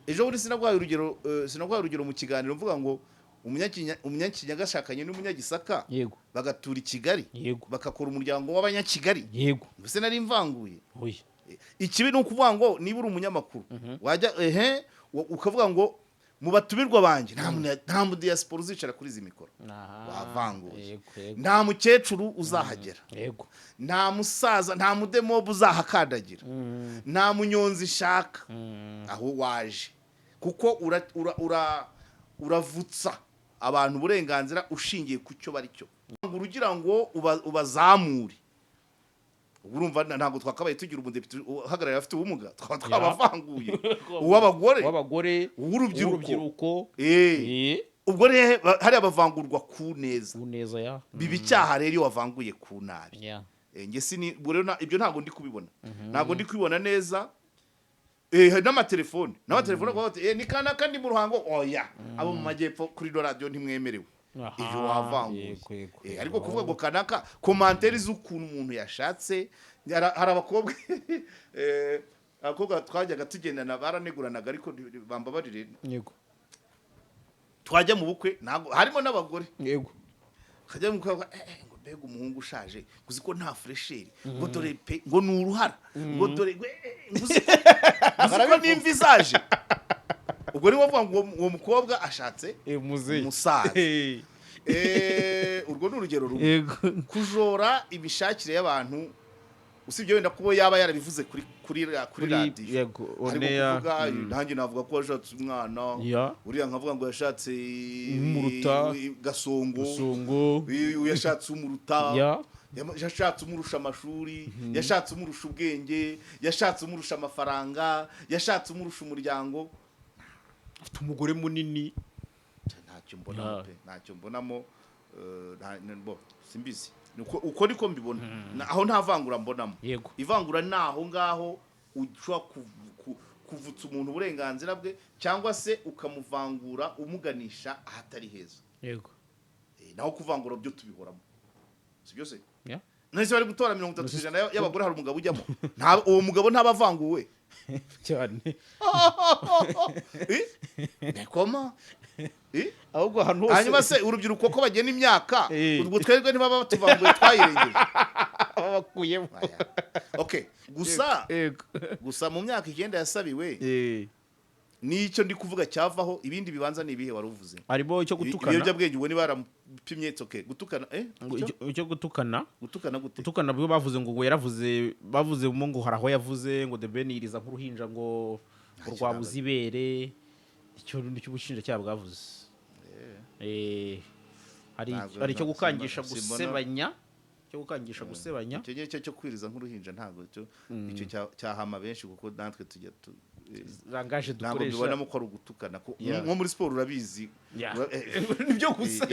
ejo bundi, sinaguhaye urugero mu kiganiro mvuga ngo umunyakinyaga ashakanye n'umunyagisaka, bagatura i Kigali, bagakora umuryango w'Abanyakigali. Mbese nari mvanguye? Oya. Ikibi ni ukuvuga ngo niba uri umunyamakuru wajya ehe ukavuga ngo mu batumirwa banjye nta mudiyasipora uzicara kuri izi mikoro, wavanguye. yego yego Nta mukecuru uzahagera, nta musaza, nta mudemobu uzahakandagira, nta munyonzi shaka aho waje, kuko uravutsa abantu uburenganzira ushingiye ku cyo bari cyo, ngo ugira ngo ubazamure. Ubu urumva ntabwo twakabaye tugira umudepite uhagarariye abafite ubumuga, twaba twabavanguye, uw'abagore, uw'abagore, uw'urubyiruko. Uw'urubyiruko. Ubwo rero hariya bavangurwa ku neza. Ku neza ya. Biba icyaha rero iyo wavanguye ku nabi. Njye sini ubwo rero ibyo ntabwo ndi kubibona, ntabwo ndi kubibona neza. Hari n'amatelefone bavuga bati, ni kanaka, ndi mu Ruhango. Oya, abo mu majyepfo kuri ino radiyo ntimwemerewe. Ibyo wavanguye. yego yego Ariko kuvuga ngo kanaka, commentaires z'ukuntu umuntu yashatse, hari abakobwa twajyaga tugendana baraneguranaga, ariko bambabarire. Twajya mu bukwe, ntabwo harimo n'abagore, kajya mu bukwe, ngo mbega umuhungu ushaje, ngo uzi ko nta fraîcheur, ngo dore pe, ngo ni uruhara, ngo dore ngo uzi ko n'imvi zaje. Ubwo niwo bavuga ngo uwo mukobwa ashatse Muzehe. umusaza. Urwo ni urugero rumwe. Kujora imishakire y'abantu, usibye wenda kuba yaba yarabivuze kuri radiyo, ariko oneya kuvuga nanjye navuga ko washatse umwana, uriya nkavuga ngo yashatse Umuruta. Gasongo, Gasongo. Uyu yashatse umuruta, yashatse umurusha amashuri, yashatse umurusha ubwenge, yashatse umurusha amafaranga, yashatse umurusha umuryango. Afite umugore munini. Ntacyo mbonamo pe, ntacyo mbonamo. Bo simbizi. Uko niko mbibona. Aho nta vangura mbonamo. Ivangura ni aho ngaho ushobora kuvutsa umuntu uburenganzira bwe, cyangwa se ukamuvangura umuganisha ahatari heza. Naho kuvangura byo tubihoramo, si byo se? None se bari gutora 30% y'abagore, hari umugabo ujyamo? Uwo mugabo ntaba avanguwe? Cyane. Eh? Nekoma. Eh? Ahubwo ahantu hose. Hanyuma se urubyiruko ko bagena imyaka, ubwo twebwe ntibaba batuvanguye twayirengeje? Babakuyemo. Aya. Okay, gusa gusa mu myaka 9 yasabiwe, n'icyo ndi kuvuga cyavaho. Ibindi bibanza ni ibihe wari uvuze? Harimo icyo gutukana. Ibiyobyabwenge ubwo niba baramupimye, it's okay. Gutukana, Ngo icyo? icyo gutukana. Gutukana gute? Gutukana bwo bavuze ngo yaravuze, bavuzemo ngo hari aho yavuze ngo The Ben yiriza nk'uruhinja, ngo rwabuze ibere. Icyo nicyo ubushinjacyaha bwavuze. Hari Ntabwo hari icyo gukangisha gusebanya, cyo gukangisha gusebanya. Icyo ngicyo cyo kwiriza nk'uruhinja ntabwo icyo cyahama benshi, kuko natwe tujya Langage ntabwo dukoresha. mbibonamo ko ari ugutukana nko muri siporo urabizi. Nibyo gusa.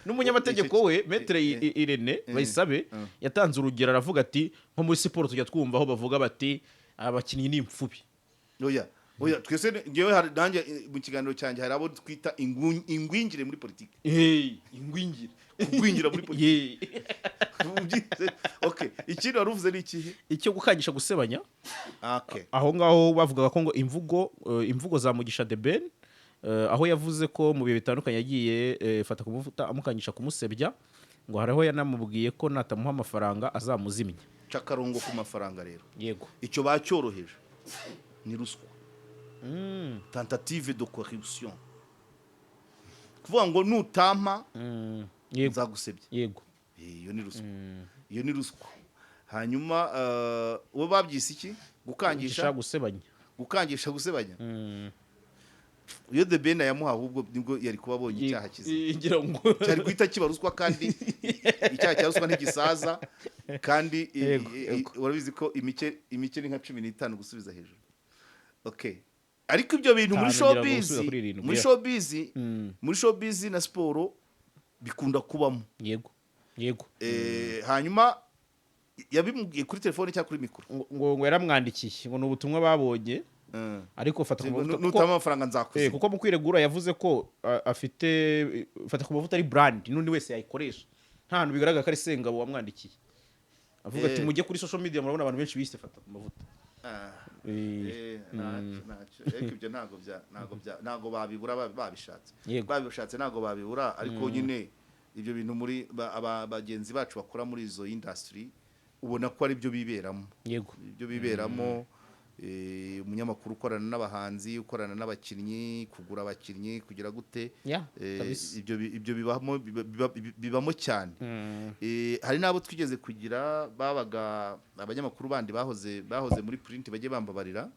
N'umunyamategeko we, Maître Irene Bayisabe, yatanze urugero, aravuga ati nko muri siporo tujya twumva aho bavuga bati abakinnyi ni imfubi. Oya oya, twese njyewe hari nanjye, mu kiganiro cyanjye hari abo twita ingwingire muri politiki. Ingwingire. Kugwingira muri politiki. Okay, ikindi wari uvuze ni ikihe? Icyo gukangisha gusebanya. Okay. Aho ngaho bavugaga ko ngo imvugo za Mugisha The Ben, aho yavuze ko mu bihe bitandukanye yagiye fata kumuvuta amukangisha kumusebya, ngo hari aho yanamubwiye ko natamuha amafaranga azamuzimya. Ca akarongo ku mafaranga rero. Icyo bacyoroheje, ni ruswa, tentative de corruption, kuvuga ngo nutampa nzagusebya. Iyo ni ruswa, iyo ni ruswa. Hanyuma uwo babyise iki? Gukangisha Gukangisha gusebanya. Gukangisha gusebanya. Iyo The Ben yamuha, ahubwo nibwo yari kuba abonye icyaha kizima. Ngira ngo Cyari guhita kiba ruswa, kandi icyaha cya ruswa ntigisaza, kandi urabizi ko imike ni nka 15 gusubiza hejuru. Okay, ariko ibyo bintu muri Tanu ngira ngo showbiz, gusubiza kuri 7, muri showbiz, muri showbiz na siporo bikunda kubamo. yego yego Hanyuma yabimubwiye kuri telefone cyangwa kuri mikoro? Ngo yaramwandikiye, ngo ni ubutumwa babonye, ariko fata ku mavuta Nutama amafaranga nzakuzima. Kuko mu kwiregura yavuze ko afite fata ku mavuta ari brand, n'undi wese yayikoresha, nta hantu bigaragara ko ari Sengabo wamwandikiye. Avuga ati: "Mujye kuri social media, murabona abantu benshi bise fata ku mavuta." Ntacyo, ariko ibyo ntabwo babibura babishatse. Babishatse ntabwo babibura, ariko nyine ibyo bintu muri bagenzi bacu bakora muri izo industry ubona ko ari byo biberamo. Ibyo biberamo, umunyamakuru ukorana n'abahanzi, ukorana n'abakinnyi, kugura abakinnyi, kugira gute, ibyo bibamo, bibamo cyane. Hari n'abo twigeze kugira babaga abanyamakuru bandi bahoze muri print, bajye bambabarira.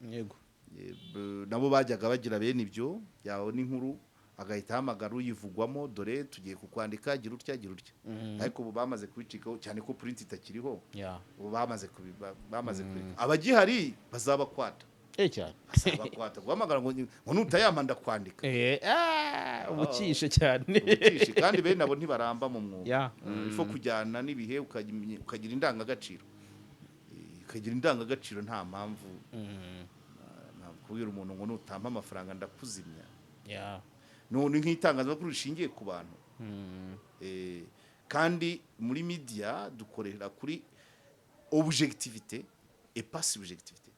Nabo bajyaga bagira bene ibyo, yabona inkuru agahita ahamagara uyivugwamo: "Dore tugiye kukwandika, gira utya, gira utya." Ariko ubu bamaze kubicikaho cyane ko print itakiriho. Ubu bamaze kubireka. Abagihari bazabakwata. Cyane. Bazabakwata guhamagara ngo nutayampa ndakwandika. Ubukishe cyane. Ubukishe, kandi bene abo ntibaramba mu mwuga. Il faut kujyana n'ibihe, ukagira indangagaciro. Ukagira indangagaciro, nta mpamvu nta kubwira umuntu ngo nutampa amafaranga ndakuzimya. None nk'itangazamakuru rishingiye ku bantu. Kandi muri media dukorera kuri objectivité et pas subjectivité.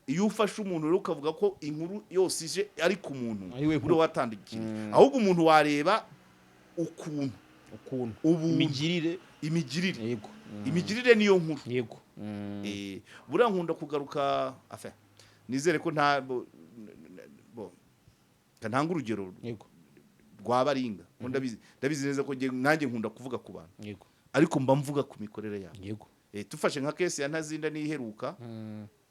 Iyo ufashe umuntu rero ukavuga ko inkuru yose ije ari ku muntu, Ari we. uri watandukiriye ahubwo umuntu, wareba ukuntu ukuntu ubuntu, imigirire. Imigirire. Imigirire niyo nkuru. Buriya nkunda kugaruka, enfin, nizere ko nta bo ntanga urugero rwa baringa. Ko ndabizi neza ko nanjye nkunda kuvuga ku bantu, ariko mba mvuga ku mikorere yabo. Tufashe nka case ya Ntazinda n'iheruka,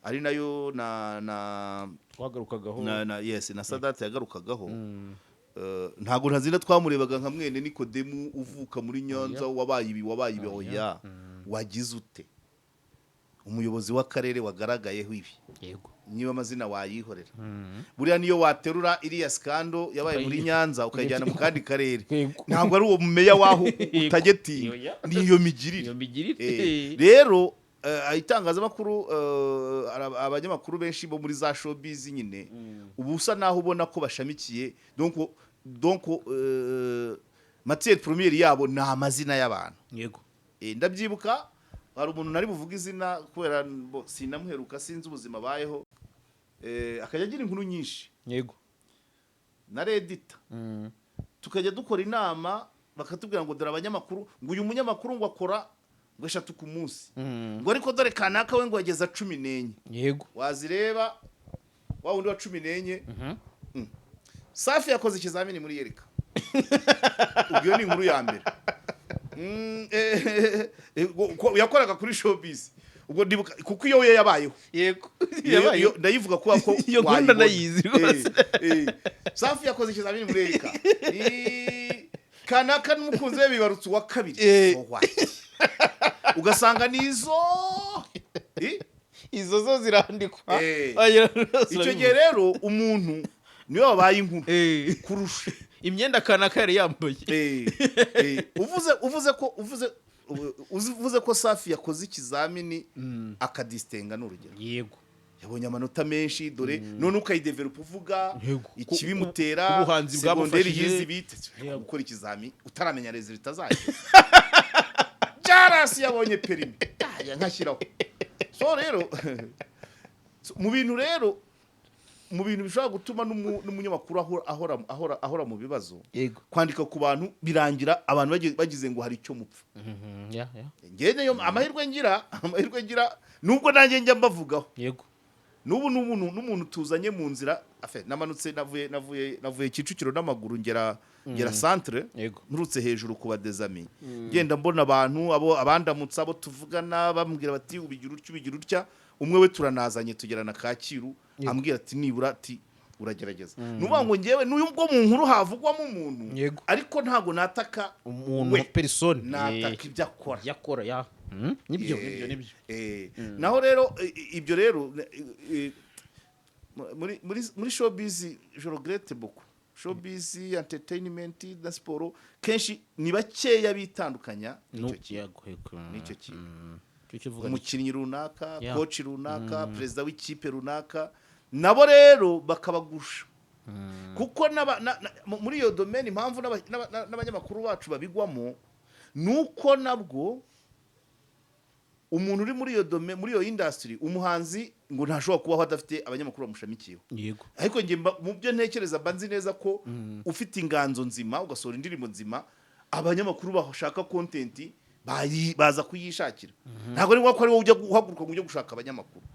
ari nayo na Twagarukagaho. na yes, na Sadate yagarukagaho. Ntabwo Ntazinda twamurebaga nka mwene Nikodemu uvuka muri Nyanza, wabaye ibi, wabaye ibi. Oya, wagize ute umuyobozi w'akarere wagaragayeho ibi? Niba amazina wayihorera, buriya niyo waterura iriya scandal yabaye muri Nyanza ukayijyana mu kandi karere, ntabwo ari uwo mumeya waho utagetinga. Niyo migirire. Iyo migirire. Rero itangazamakuru, abanyamakuru benshi bo muri za showbiz nyine ubu usa naho ubona ko bashamikiye, donc matière première yabo ni amazina y'abantu. Ndabyibuka hari umuntu nari buvuge izina kubera sinamuheruka, sinzi ubuzima abayeho, akajya agira inkuru nyinshi na redita, tukajya dukora inama bakatubwira ngo dore abanyamakuru, ngo uyu munyamakuru ngo akora ngo 3 ku munsi, ngo ariko dore kanaka we ngo yageza 14. Wazireba wa wundi wa 14. Safi yakoze ikizamini muri yerika, ubwo iyo ni inkuru ya mbere. Yakoraga kuri Showbiz, ubwo ndibuka kuko iyo we yabayeho. Ndayivuga kuba ko Iyo nkuru wayibona. Ndanayizi rwose. Safi yakoze ikizamini muri erika. Kanaka n'umukunzi we bibarutse uwa kabiri. So what? Ugasanga nizo. Izo zo zirandikwa. Icyo gihe rero umuntu niwe wabaye inkuru kurusha imyenda kanaka yari yambaye. Uvuze ko Safi yakoze ikizamini akadisitenga, ni urugero, yabonye amanota menshi, dore none ukayidevelopa uvuga ikibimutera, Ubuhanzi segonderi bwamufashije. yize ibite, gukora ikizami utaramenya résultat zayo. Jarasi yabonye permis aya nkashyiraho. So rero, so, mu bintu rero, mu bintu bishobora gutuma n'umunyamakuru ahora mu bibazo, kwandika ku bantu birangira abantu bagize ngo hari icyo mupfa. Ya ya Njyewe niyo amahirwe ngira, nubwo nanjye njya mbavugaho. N'ubu n'umuntu tuzanye mu nzira afe, namanutse navuye Kicukiro n'amaguru, ngera centre, nturutse hejuru ku badezami, ngenda mbona abantu abo abandamutsa, abo tuvugana, bambwira bati: "Ubigira utya, ubigira utya." Umwe we turanazanye, tugerana Kacyiru, ambwira ati nibura ati Uragerageza. Ni ukuvuga ngo ngewe n'ubwo mu nkuru havugwamo umuntu, ariko ntabwo nataka umuntu we. Personne. Nataka ibyo akora. Ibyo akora, ya. Nibyo, nibyo, nibyo. Naho rero ibyo rero muri showbiz, je regrette beaucoup, showbiz, entertainment na siporo, kenshi ni bakeya bitandukanya n'icyo kintu. Yego. N'icyo kintu. Icyo kivuga ni Umukinnyi runaka, coach runaka, perezida w'ikipe runaka, nabo rero bakabagusha, kuko muri iyo domaine, impamvu n'abanyamakuru bacu babigwamo ni uko nabwo umuntu uri muri iyo domaine, muri iyo industry, umuhanzi ngo ntashobora kubaho adafite abanyamakuru bamushamikiyeho. Ariko njye mu byo ntekereza, mba nzi neza ko ufite inganzo nzima, ugasohora indirimbo nzima, abanyamakuru bashaka content baza kuyishakira. Ntabwo ari ngombwa ko ari wowe ujya guhaguruka ngo ujye gushaka abanyamakuru.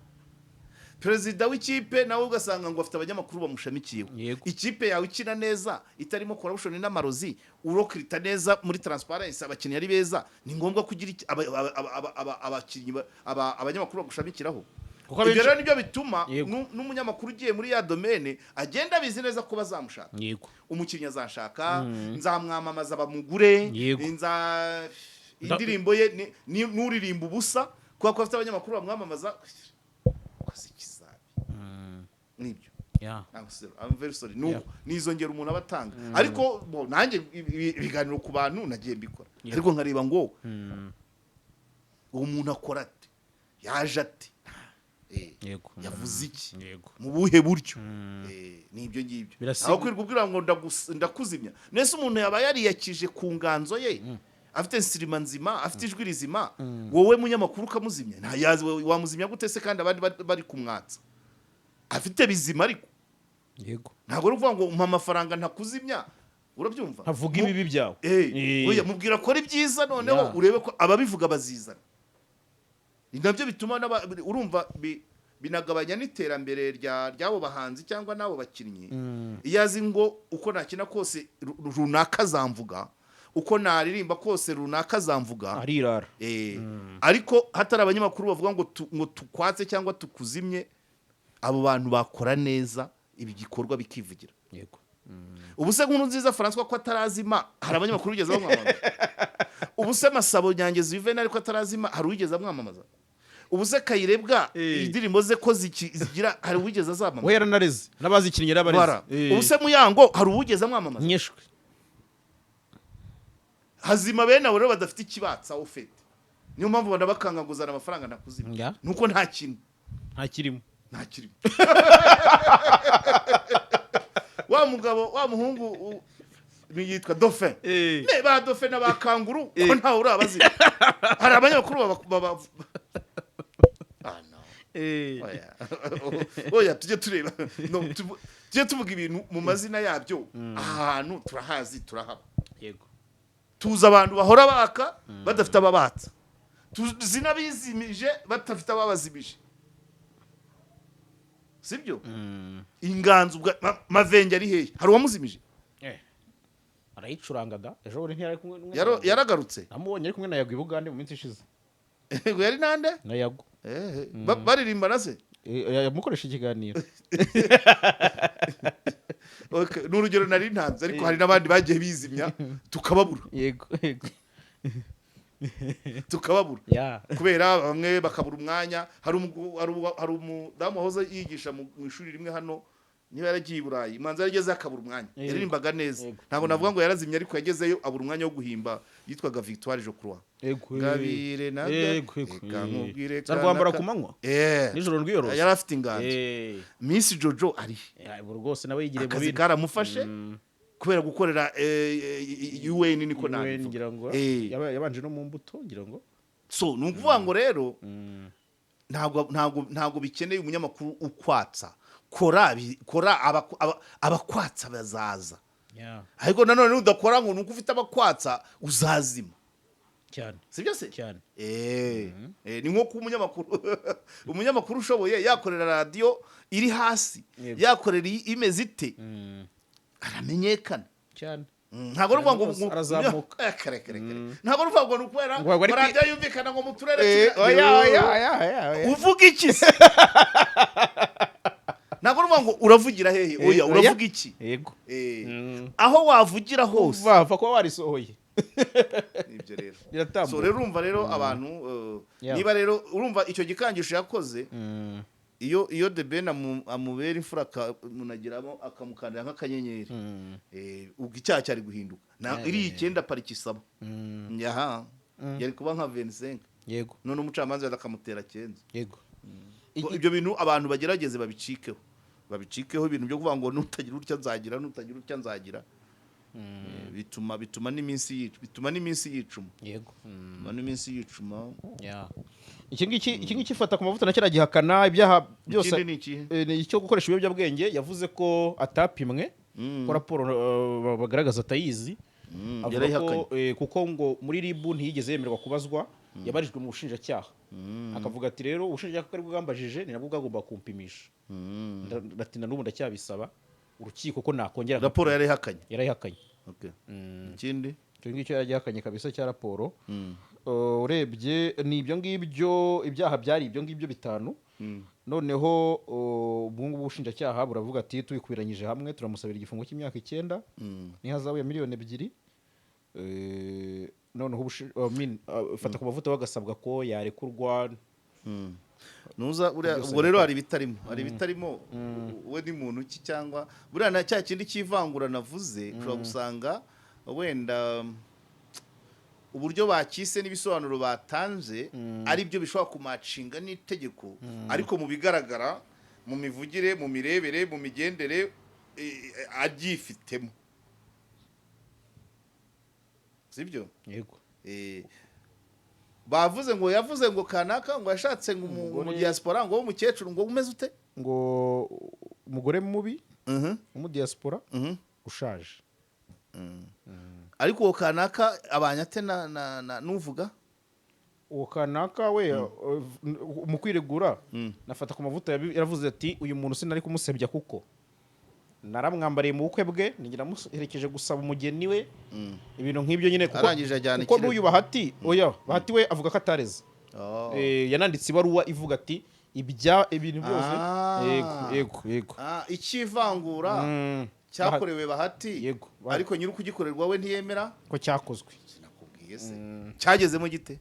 Perezida w'ikipe nawe ugasanga ngo afite abanyamakuru bamushamikiyeho. Ikipe yawe ikina neza, itarimo corruption n'amarozi, urecruita neza muri transparency, abakinnyi ari beza, ni ngombwa kugira abakinnyi abanyamakuru bagushamikiraho. Kuko Ibyo abenshi rero nibyo bituma n'umunyamakuru ugiye muri ya domaine agenda abizi neza ko bazamushaka. Umukinnyi azashaka, nzamwamamaza bamugure, nza indirimbo ye n'uririmba ubusa kubera ko afite abanyamakuru bamwamamaza, koze ikizabi nibyo. I'm sorry, I'm very sorry. Nuko nizo ngero umuntu aba atanga, ariko bo, nanjye ibiganiro ku bantu nagiye mbikora, ariko nkareba ngo uwo muntu akora ate, yaje ate, yavuze iki, mu buhe buryo. Ni ibyo ngibyo. Aho kwirirwa ubwira ngo ndakuzimya, nese umuntu yaba yariyakije ku nganzo ye, afite sirima nzima, afite ijwi rizima, wowe munyamakuru ukamuzimya? Ntayazi, wamuzimya gute se kandi abandi bari kumwatsa afite bizima? Ariko ntabwo ari ukuvuga ngo umpa amafaranga ntakuzimya, urabyumva? Ntavuga ibibi byawe. Oya, mubwira akora ibyiza noneho urebe ko ababivuga bazizana. Ni nabyo bituma urumva binagabanya n'iterambere ry'abo bahanzi cyangwa n'abo bakinnyi. Iyo azi ngo uko nakina kose runaka azamvuga, uko naririmba kose runaka azamvuga, arirara. Ariko hatari abanyamakuru bavuga ngo ngo tukwatse cyangwa tukuzimye, abo bantu bakora neza ibi gikorwa bikivugira. Ubu se Nkuru Nziza Francois ko atarazima, hari abanyamakuru bigeze bamwamamaza? Ubu se Masabo Nyangezi Juvenal ko atarazima, hari uwigeze amwamamaza? Ubu se Kayirebwa, indirimbo ze ko zigira, hari uwigeze azamamaza? We yaranareze, n'abazikinnye yarabareze. Bara. Ubu se Muyango hari uwigeze amwamamaza? Nyishwe. Hazima bene abo rero badafite ikibatsa ufite, niyo mpamvu banabakanga ngo uzana amafaranga ntakuzima. Nuko nta kintu Nta kirimo. Nta kirimo. Wa mugabo, wa muhungu ni yitwa Dauphin. Ne ba Dauphin na ba Kanguru ko ntawe urabazima, hari abanyamakuru baba ah no. Oya, oya, tujye tureba, no, tujye tuvuga ibintu mu mazina yabyo. Ahantu turahazi, turahaba. Tuzi abantu bahora baka badafite ababatsa, tuzi n'abizimije badafite ababazimije, sibyo? Inganzo Mavenge ari hehe? Hari uwamuzimije? Arayicuranga da, ejo bundi ntiyari kumwe na Yaro- yaragarutse Namubonye ari kumwe na Yago i Bugande mu minsi ishize. Ngo yari nande? Na Yago. Baririmba na se? Yamukoresha ikiganiro. Okay, ni urugero nari ntanze, ariko hari n'abandi bagiye bizimya tukababura. yego yego Tukababura kubera bamwe bakabura umwanya. Hari umudamu wahoze yigisha mu ishuri rimwe hano, niba yaragiye i Burayi, manza yarageze akabura umwanya. Yaririmbaga neza. Ntabwo navuga ngo yarazimye, ariko yagezeyo abura umwanya wo guhimba. Yitwaga Victoire, je crois. Ngabire na Yego. reka nkubwire. Zarwambara ku manywa, nijoro rwiyoroshye. Yari afite inganzo. Miss Jojo ari Ubu rwose nawe yigiriye mu akazi bindi. karamufashe kubera gukorera UN, niko UN, nabivuga. ngira ngo yabanje no mu mbuto, ngira ngo. So ni ukuvuga ngo rero ntabwo bikeneye umunyamakuru ukwatsa. Kora kora, abakwatsa bazaza. Ariko nanone nudakora ngo nuko ufite abakwatsa, uzazima. Cyane. Sibyo se? Cyane. Ni nko kuba umunyamakuru ushoboye yakorera radiyo iri hasi, yakorera imeze ite, aramenyekana. Cyane. Ntabwo ari ukuvuga ngo Rwose arazamuka. Kare, kare, kare. Ntabwo ari ukuvuga ngo ni ukubera Ngo ari ngo radiyo yumvikana ngo mu turere Oya, oya, oya, oya, oya. Uvuga iki se? Ntabwo ari ukuvuga ngo uravugira hehe? Oya. Oya. Uravuga iki? Aho wavugira hose. Wapfa kuba warisohoye. Nibyo rero. Biratambuka. So rero urumva rero abantu niba rero urumva icyo gikangisho yakoze, iyo The Ben amubera imfura, akamunagiramo, akamukandira nk'akanyenyeri, ubwo icyaha cyari guhinduka na iriya icyenda pariki isaba yaha yari kuba nka 25. None umucamanza yaza akamutera cyenda. Ngo ibyo bintu abantu bagerageze babicikeho, babicikeho, ibintu byo kuvuga ngo nutagira utya nzagira, nutagira utya nzagira. Bituma n'iminsi yicuma. Bituma n'iminsi yicuma. Iki ngiki ifata ku mavuta nacyo aragihakana, ibyaha byose. Ikindi ni ikihe? Ni icyo gukoresha ibiyobyabwenge. Yavuze ko atapimwe, ko raporo bagaragaza atayizi. Avuga Yarayihakanye. ko kuko ngo muri RIB ntiyigeze yemererwa kubazwa, yabarijwe mu bushinjacyaha. Akavuga ati rero ubushinjacyaha ko aribwo bwambajije, ni nabwo bwagomba kumpimisha. Ati na n'ubu ndacyabisaba urukiko ko nakongera. Raporo yarayihakanye. Yarayihakanye. Okay. Ikindi? Icyo ngicyo yaragihakanye kabisa cya raporo. Urebye ni ibyo ngibyo, ibyaha byari ibyo ngibyo bitanu. Noneho ubu ngubu ubushinjacyaha buravuga ati tubikubiranyije hamwe turamusabira igifungo cy'imyaka 9 n'ihazabu ya miliyoni 2. Noneho I mean, fata ku mavuta bagasabwa ko yarekurwa. Nuza buriya. Byose Ubwo rero hari ibitarimo. We ni muntu ki? Cyangwa buriya na cya kindi cy'ivangura navuze, ushobora gusanga wenda uburyo bakise n'ibisobanuro batanze ari byo bishobora kumacinga n'itegeko, ariko mu bigaragara, mu mivugire, mu mirebere, mu migendere, aryifitemo, sibyo? Yego. Bavuze ngo yavuze ngo kanaka ngo yashatse ngo Umugore- mu diaspora, ngo w'umukecuru, ngo umeze ute? Ngo umugore mubi w'umudiyasipora ushaje. Ariko uwo kanaka abanye ate na nuvuga? Uwo kanaka we, mu kwiregura nafata ku mavuta yaravuze ati uyu muntu sinari kumusebya kuko naramwambariye mu bukwe bwe, ninjye namuherekeje gusaba umugeni we, ibintu nk'ibyo nyine, kuko Arangije ajyana kuko ikirego. n'uyu Bahati, oya, Bahati we avuga ko atareze. Oh. Yananditse ibaruwa ivuga ati ibya ibintu byose. Yego. Ah, icy'ivangura cyakorewe Bahati. Yego. Ariko nyiri ukugikorerwa we ntiyemera ko cyakozwe. Sinakubwiye se cyagezemo gite?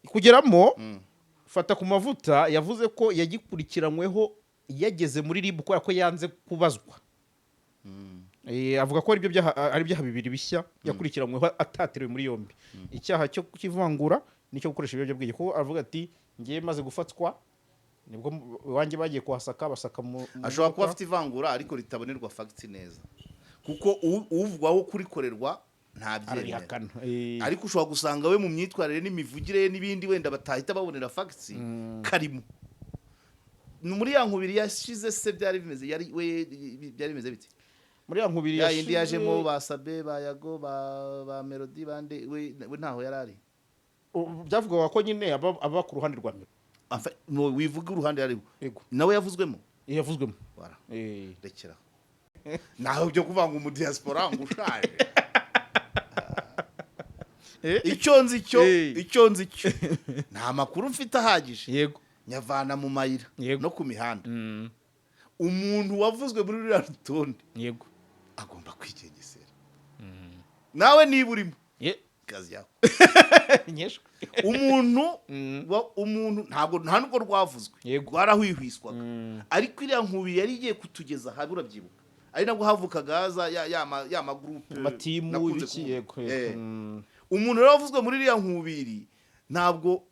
Kugeramo, fata ku mavuta yavuze ko yagikurikiranyweho yageze muri RIB kubera ko yanze kubazwa. Avuga ko ari byaha, ari ibyaha bibiri bishya yakurikiranyweho ataterewe muri yombi: icyaha cyo kivangura n'icyo gukoresha ibiyobyabwenge, kuko avuga ati ngiye maze gufatwa nibwo iwanjye bagiye kuhasaka, basaka mu Ashobora kuba modoka. afite ivangura ariko ritabonerwa facts neza, kuko uvugwaho kurikorerwa ntabyemera. Arabihakana. Ariko ushobora gusanga we mu myitwarire n'imivugire ye n'ibindi wenda batahita babonera facts karimo. Ni muri ya nkubiri yashize se byari bimeze, yari we byari bimeze bite? Muri ya nkubiri Ya yindi yashize- yajemo ba Sabe, ba Yago, ba Melody, bande, we ntaho yari ari? Byavugwaga ko nyine aba ku ruhande rwa mbere. No, wivuga uruhande yariho. Yego. Nawe yavuzwemo. Yavuzwemo. Wara. Rekera naho byo kuvuga ngo umudiaspora ngo ushaje. Icyo nzi cyo, icyo nzi cyo, nta makuru mfite ahagije, nyavana mu mayira no ku mihanda. Umuntu wavuzwe muri ruriya rutonde agomba kwigengesera. Nawe niba urimo, kazi yako. Nyeshwe. Umuntu umuntu ntabwo, nta nubwo rwavuzwe, rwarahwihwiswaga, ariko iriya nkubi yari igiye kutugeza habi, urabyibuka, ari nabwo havukaga za ya magurupe amatimu nakunze ibiki kuvuga. Yego. Umuntu rero wavuzwe muri iriya nkubiri ntabwo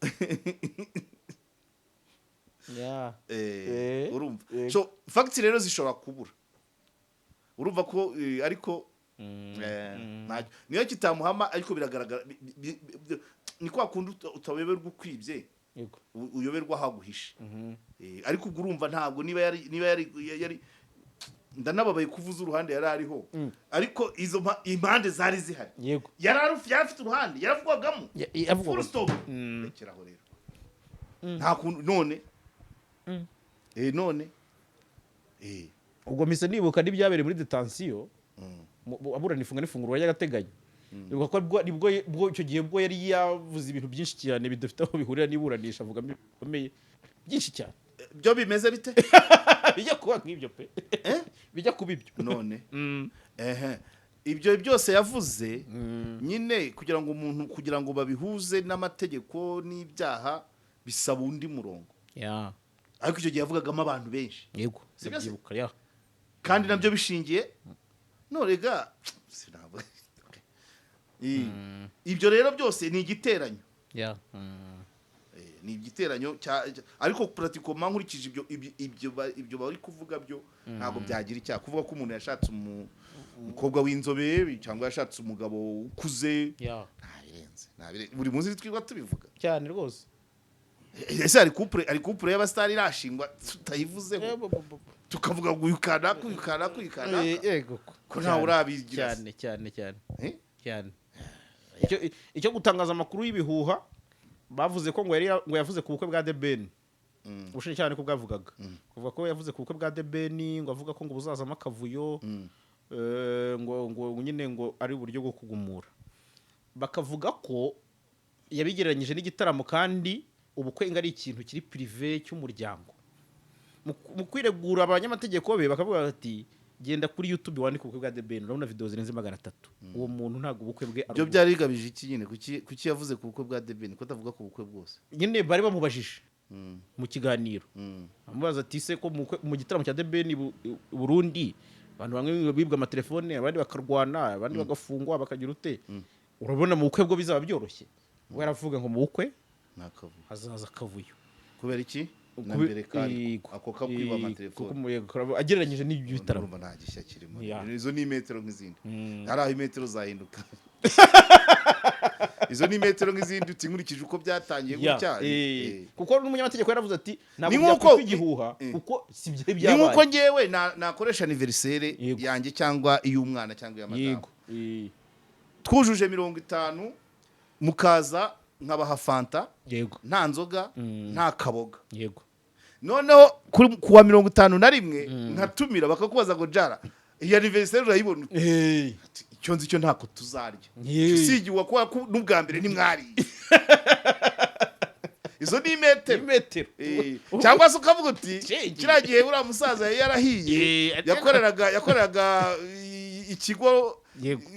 urumva. So facts rero zishobora kubura, urumva ko ariko ntacyo niyo kitamuhama, ariko biragaragara ni kwa kundi utayoberwa ukwibye, uyoberwa aho aguhishe. Ariko ubwo urumva ntabwo niba yari ndanababaye kuvuza uruhande yari ariho, ariko izo impande zari zihari. Yari afite uruhande yaravugwagamo. Yavugwaga. Full stop. Rekeraho rero, nta kuntu none none Ubwo mpise nibuka n'ibyabereye muri détention, aburana ifunga n'ifungurwa ry'agateganyo. Nibuka ko nibwo bwo icyo gihe bwo yari yavuze ibintu byinshi cyane bidafite aho bihurira n'iburanisha, avuga bikomeye byinshi cyane. Byo bimeze bite? Bijya kuba nk'ibyo pe. Eh? Bijya kuba ibyo. None ehe, ibyo byose yavuze nyine kugira ngo umuntu, kugira ngo babihuze n'amategeko n'ibyaha, bisaba undi murongo. Ariko icyo gihe yavugagamo abantu benshi. Sibyo se? Ndabyibuka, ya. Kandi nabyo bishingiye norega sinavuga. Ibyo rero byose ni igiteranyo. Ni igiteranyo ariko pratiquement nkurikije ibyo bari kuvuga byo, ntabwo byagira icyaha kuvuga ko umuntu yashatse umukobwa w'inzobe cyangwa yashatse umugabo ukuze. Ntabirenze, ntabirenze. Buri munsi twirirwa tubivuga. Cyane rwose. Ese hari couple y'abasitari irashingwa tutayivuzeho, tukavuga ngo uyu kanaka, uyu kanaka, uyu kanaka? Yego. Ko ntawe urabigira se? Cyane cyane cyane. Eh? Cyane. Icyo gutangaza amakuru y'ibihuha, bavuze ko ngo yari ngo yavuze ku bukwe bwa The Ben. Ubushinjacyaha niko bwavugaga, kuvuga ko yavuze ku bukwe bwa The Ben, ngo avuga ko ngo buzazamo akavuyo, ngo nyine ngo ari uburyo bwo kugumura. Bakavuga ko yabigereranyije n'igitaramo, kandi ubukwe ngo ari ikintu kiri privé cy'umuryango. Mu kwiregura, abanyamategeko be bakavuga bati: "Genda kuri YouTube wandike ubukwe bwa The Ben, urabona video zirenze 300. Uwo muntu ntabwo ubukwe bwe ari Ibyo ubukwe." byari bigamije iki nyine? Kuki yavuze ku bukwe bwa The Ben, ko atavuga ku bukwe bwose? Nyine bari bamubajije mu kiganiro, amubaza ati: "Se ko mu gitaramo cya The Ben i Burundi abantu bamwe bibwa amatelefone, abandi bakarwana, abandi bagafungwa, bakagira ute, urabona mu bukwe bwo bizaba byoroshye?" We aravuga ngo mu bukwe Ni akavuyo. hazaza akavuyo. Kubera iki? Na mbere kari ako kakwiba amatelefone. Kuko yego, agereranyije n'ibyo bitaramo. Urumva nta gishya kirimo. Izo ni imetero nk'izindi. Hari aho imetero zahinduka. Izo ni imetero nk'izindi, uti nkurikije uko byatangiye gutya. Kuko n'umunyamategeko yaravuze ati ntabwo Ni nk'uko- byakwitwa igihuha kuko si byo Ni byabaye. nk'uko ngewe nakoresha anniversaire yanjye cyangwa iy'umwana cyangwa iya madamu, twujuje 50, mukaza nkabaha fanta, nta nzoga, nta kaboga. Noneho kuwa 51 nkatumira, bakakubaza ngo: "Jara, iyi anniversaire urayibona ute?" Ati: "Icyo nzi cyo, ntako tuzarya." Si igihuha kubera ko n'ubwa mbere ntimwariye. Izo ni imetero. Imetero. Cyangwa se ukavuga uti: Change. "Kiriya gihe uriya musaza yari yarahiye, yakoreraga ikigo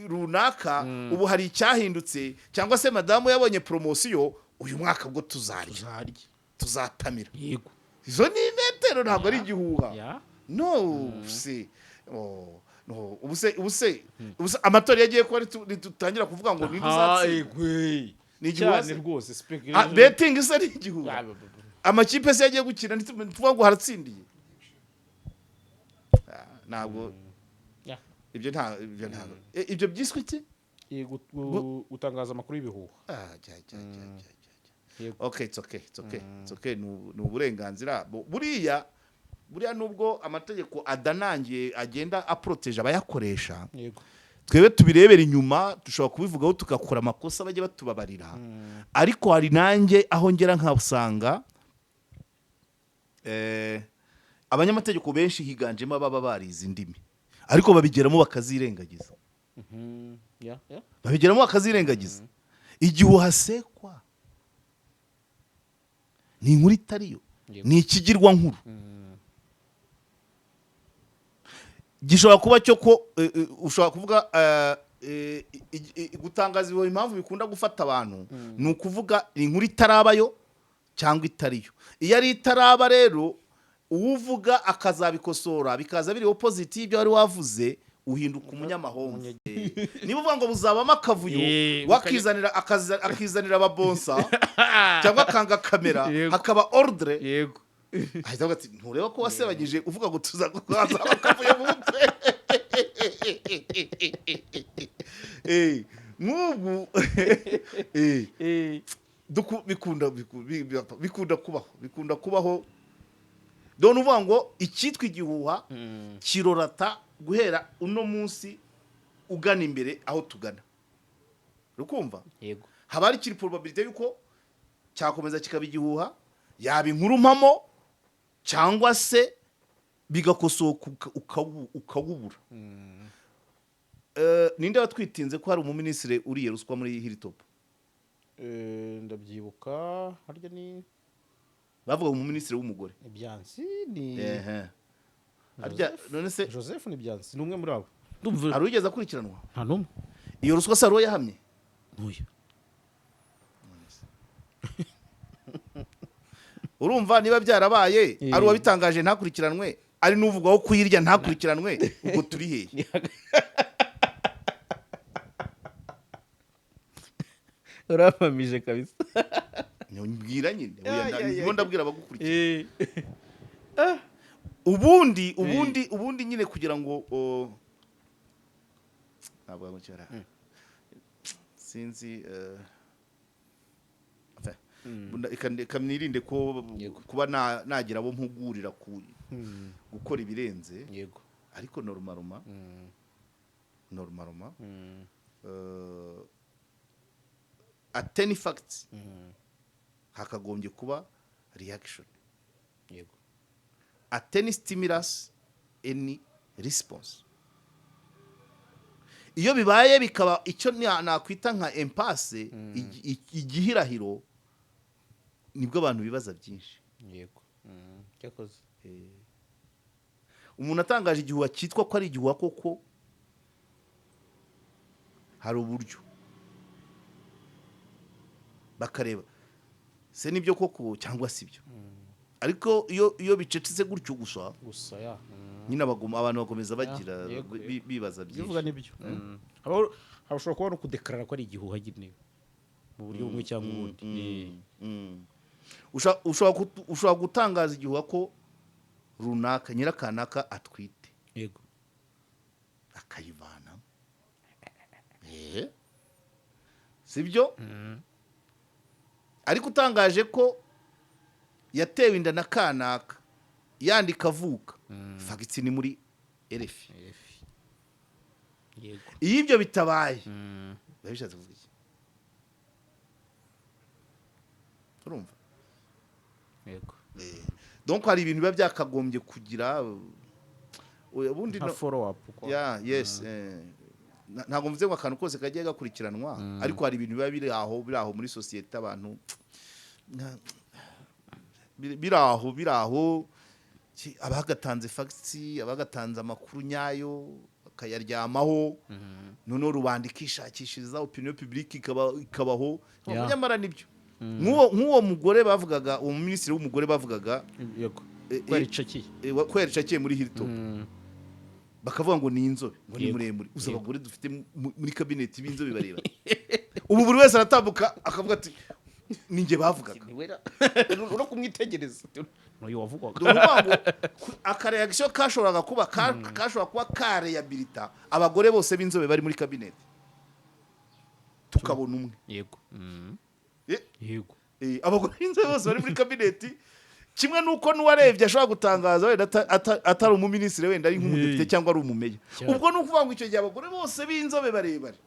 runaka, ubu hari icyahindutse, cyangwa se madamu yabonye promotion, uyu mwaka bwo tuzarya, tuzarya, tuzatamira." Izo ni imetero, ntabwo ari igihuha. No se, oh, no, ubuse amatora yagiye kuba, nitutangira kuvuga ngo ninde uzatsinda? Ni igihuha Cyane se? rwose. Ah, betting se ni igihuha? Amakipe se yagiye gukina, ntituvuga ngo haratsindiye? Ah, ntabwo ibyo nta ibyo byiswe iki? Gutangaza amakuru y'ibihuha. Ah, jya, jya, jya, jya, jya, jya. Okay, it's okay, it's okay, it's okay. Ni uburenganzira. Buriya nubwo amategeko adanangiye agenda aproteje abayakoresha, twebwe tubirebera inyuma dushobora kubivugaho tugakora amakosa, bajya batubabarira. Ariko hari nanjye aho ngera nkasanga abanyamategeko benshi, higanjemo ababa barize indimi, ariko babigeramo bakazirengagiza. Babigeramo bakazirengagiza. Igihe uhasekwa ni inkuru itariyo, ni ikigirwa nkuru gishobora kuba cyo ko ushobora kuvuga gutangaza ibihuha. Impamvu bikunda gufata abantu ni ukuvuga inkuru itarabayo cyangwa itariyo. Iyo ari itaraba rero, uwuvuga akazabikosora bikaza biri opposite y'ibyo wari wavuze, uhinduka umunyamahomvu. Niba uvuga ngo buzabamo akavuyo, wakizanira akizanira ababonsa cyangwa akanga kamera, hakaba ordre, ahita avuga ati: "Ntureba ko wasebanyije uvuga ngo tuza hazaba akavuyo mu bukwe?" Nk'ubu bikunda kubaho. Dore uvuga ngo icyitwa igihuha kirorata guhera uno munsi ugana imbere aho tugana, urukumva? Yego. Haba hari kiri probabilité yuko cyakomeza kikaba igihuha, yaba inkuru mpamo, cyangwa se bigakosoka ukawubura. Ninde watwitinze ko hari umuminisitiri uriye ruswa muri Hilltop? Ndabyibuka, harya ni Bavuga umuminisitiri w'umugore. Ibyansi ni Ehe. Harya none se Joseph ni Byansi, ni umwe muri abo, ndumva. Hari uwigeze akurikiranwa? Nta n'umwe. Iyo ruswa se hari uwo yahamye? Ntuye. Urumva niba byarabaye, ari uwabitangaje ntakurikiranwe, ari n'uvugwaho kuyirya ntakurikiranwe, ubwo turi hehe? Urampamije kabisa. Mbwira nyine. Ya, Oya, ya, ya, ndimo ya. ndabwira abagukurikiye. Ubundi nyine kugira ngo ntabwo ngo cyara sinzi, enfin, reka nirinde ko kuba nagira abo mpugurira ku gukora ibirenze. Ariko normalement, at any fact hakagombye kuba reaction. At any stimulus, any response. Iyo bibaye bikaba icyo nakwita nka impasse, igihirahiro, nibwo abantu bibaza byinshi. Yego, cyakoze. Umuntu atangaje igihuha cyitwa ko ari igihuha koko, hari uburyo bakareba se nibyo koko cyangwa si byo. Ariko iyo bicecetse gutyo gusa, gusa ya nyine abantu bakomeza bagira bibaza bivuga byinshi. Nibyo. Hashobora kuba no kudekarara ko ari igihuha nyine mu buryo bumwe cyangwa ubundi. Ushobora gutangaza igihuha ko runaka nyirakanaka atwite, akayivanamo. Sibyo? Ariko utangaje ko yatewe inda na kanaka yandika avuka, facts ni muri RFI. Iyo ibyo bitabaye, biba bishatse kuvuga iki? Urumva? Yego. Donc hari ibintu biba byakagombye kugira ubundi nka follow up kwa. Ya, yes, ntabwo mvuze ngo akantu kose kagiye gakurikiranwa, ariko hari ibintu biba biri aho muri sosiyete, abantu biri aho abagatanze facts, abagatanze amakuru nyayo bakayaryamaho, noneho rubanda ikishakishiriza, opinion publique ikabaho. Nyamara nibyo, nk'uwo mugore bavugaga, uwo minisitiri w'umugore bavugaga, ko yaricakiye. Ko yaricakiye muri Hilton, bakavuga ngo ni inzobe, ngo ni muremure. Uzi abagore dufite muri kabineti b'inzobe bareba, ubu buri wese aratambuka akavuga ati: "Ni njye bavugaga." No kumwitegereza, n'uyu wavugwaga. Ni ukuvuga ngo akareaction kashoboraga kuba kashobora kuba kareyabilita abagore bose b'inzobe bari muri kabineti, tukabona umwe. Abagore b'inzobe bose bari muri kabineti, kimwe n'uko n'uwarebye ashobora gutangaza wenda atari umuminisitiri, wenda ari nk'umudepite cyangwa ari umumeya. Ubwo ni ukuvuga ngo icyo gihe abagore bose b'inzobe barebare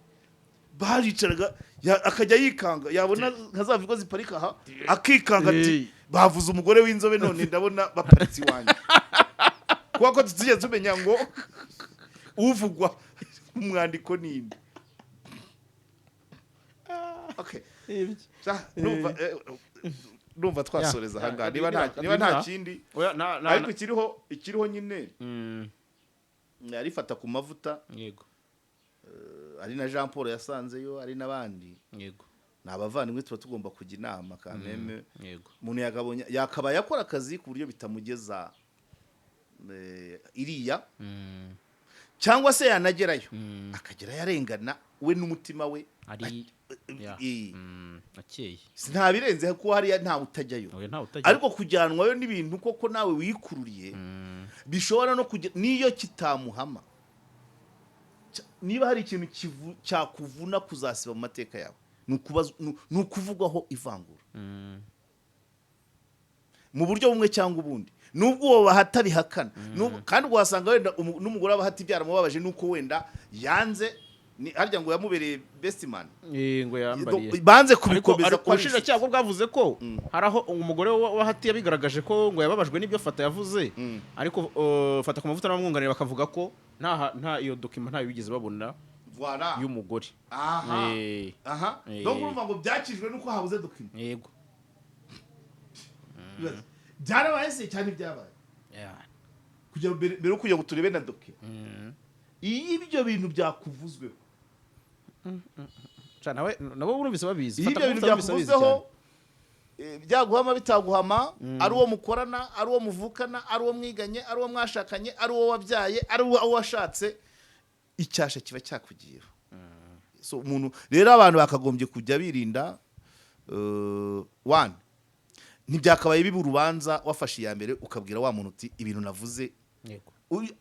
baricaraga, akajya yikanga, yabona nka za vigo ziparika aha akikanga ati: "Bavuze umugore w'inzobe, none ndabona baparitse iwanjye." Kubera ko tutigeze tumenya ngo uvugwa mu mwandiko ninde. Okay. Ndumva twasoreza ahangaha niba nta kindi. Oya, na Ariko ikiriho nyine, yarifata ku mavuta, ari na Jean Paul yasanzeyo, ari n'abandi, ni abavandimwe, tuba tugomba kujya inama kameme. Umuntu yakabaye akora akazi ku buryo bitamugeza iriya, cyangwa se yanagerayo akagerayo arengana we n'umutima we ari ya. Akeye. Nta birenze kuko hariya ntawe utajyayo. Oya, ntawe utajya. Ariko kujyanwayo n'ibintu koko nawe wikururiye, bishobora no kujya n'iyo kitamuhama. Niba hari ikintu cyakuvuna kuzasiba mu mateka yawe, ni ukuvugwaho ivangura mu buryo bumwe cyangwa ubundi, nubwo uwo bahata bihakana. Kandi ubwo wasanga wenda n'umugore w'abahati byaramubabaje, nuko wenda yanze ni harya ngo yamubereye best man. Ngo yambariye. Banze Ariko kubikomeza ariko ko ari ubushinjacyaha bwo bwavuze ko hari aho umugore wa Hati yabigaragaje ko ngo yababajwe n'ibyo Fata yavuze, ariko Fata ku mavuta n'abamwunganira bakavuga ko nta iyo document ntayo bigeze babona Voilà. y'umugore. Aha. Aha. Donc urumva ngo byakijwe nuko habuze document. Byarabaye se cyane, byabaye. Kugira mbere yo kugira ngo turebe na document, iyo ibyo bintu byakuvuzweho, Ca nawe nabo urumvise babizi. Iyo Fata ibyo bintu ku mavuta, urumvise babizi byakuvuzweho, byaguhama bitaguhama, ari uwo mukorana, ari uwo muvukana, ari uwo mwiganye, ari uwo mwashakanye, ari uwo wabyaye, ari uwo washatse, icyasha kiba cyakugiyeho. So umuntu rero, abantu bakagombye kujya birinda. One, ntibyakabaye biba urubanza wafashe iya mbere ukabwira wa muntu uti: "Ibintu navuze." Yego.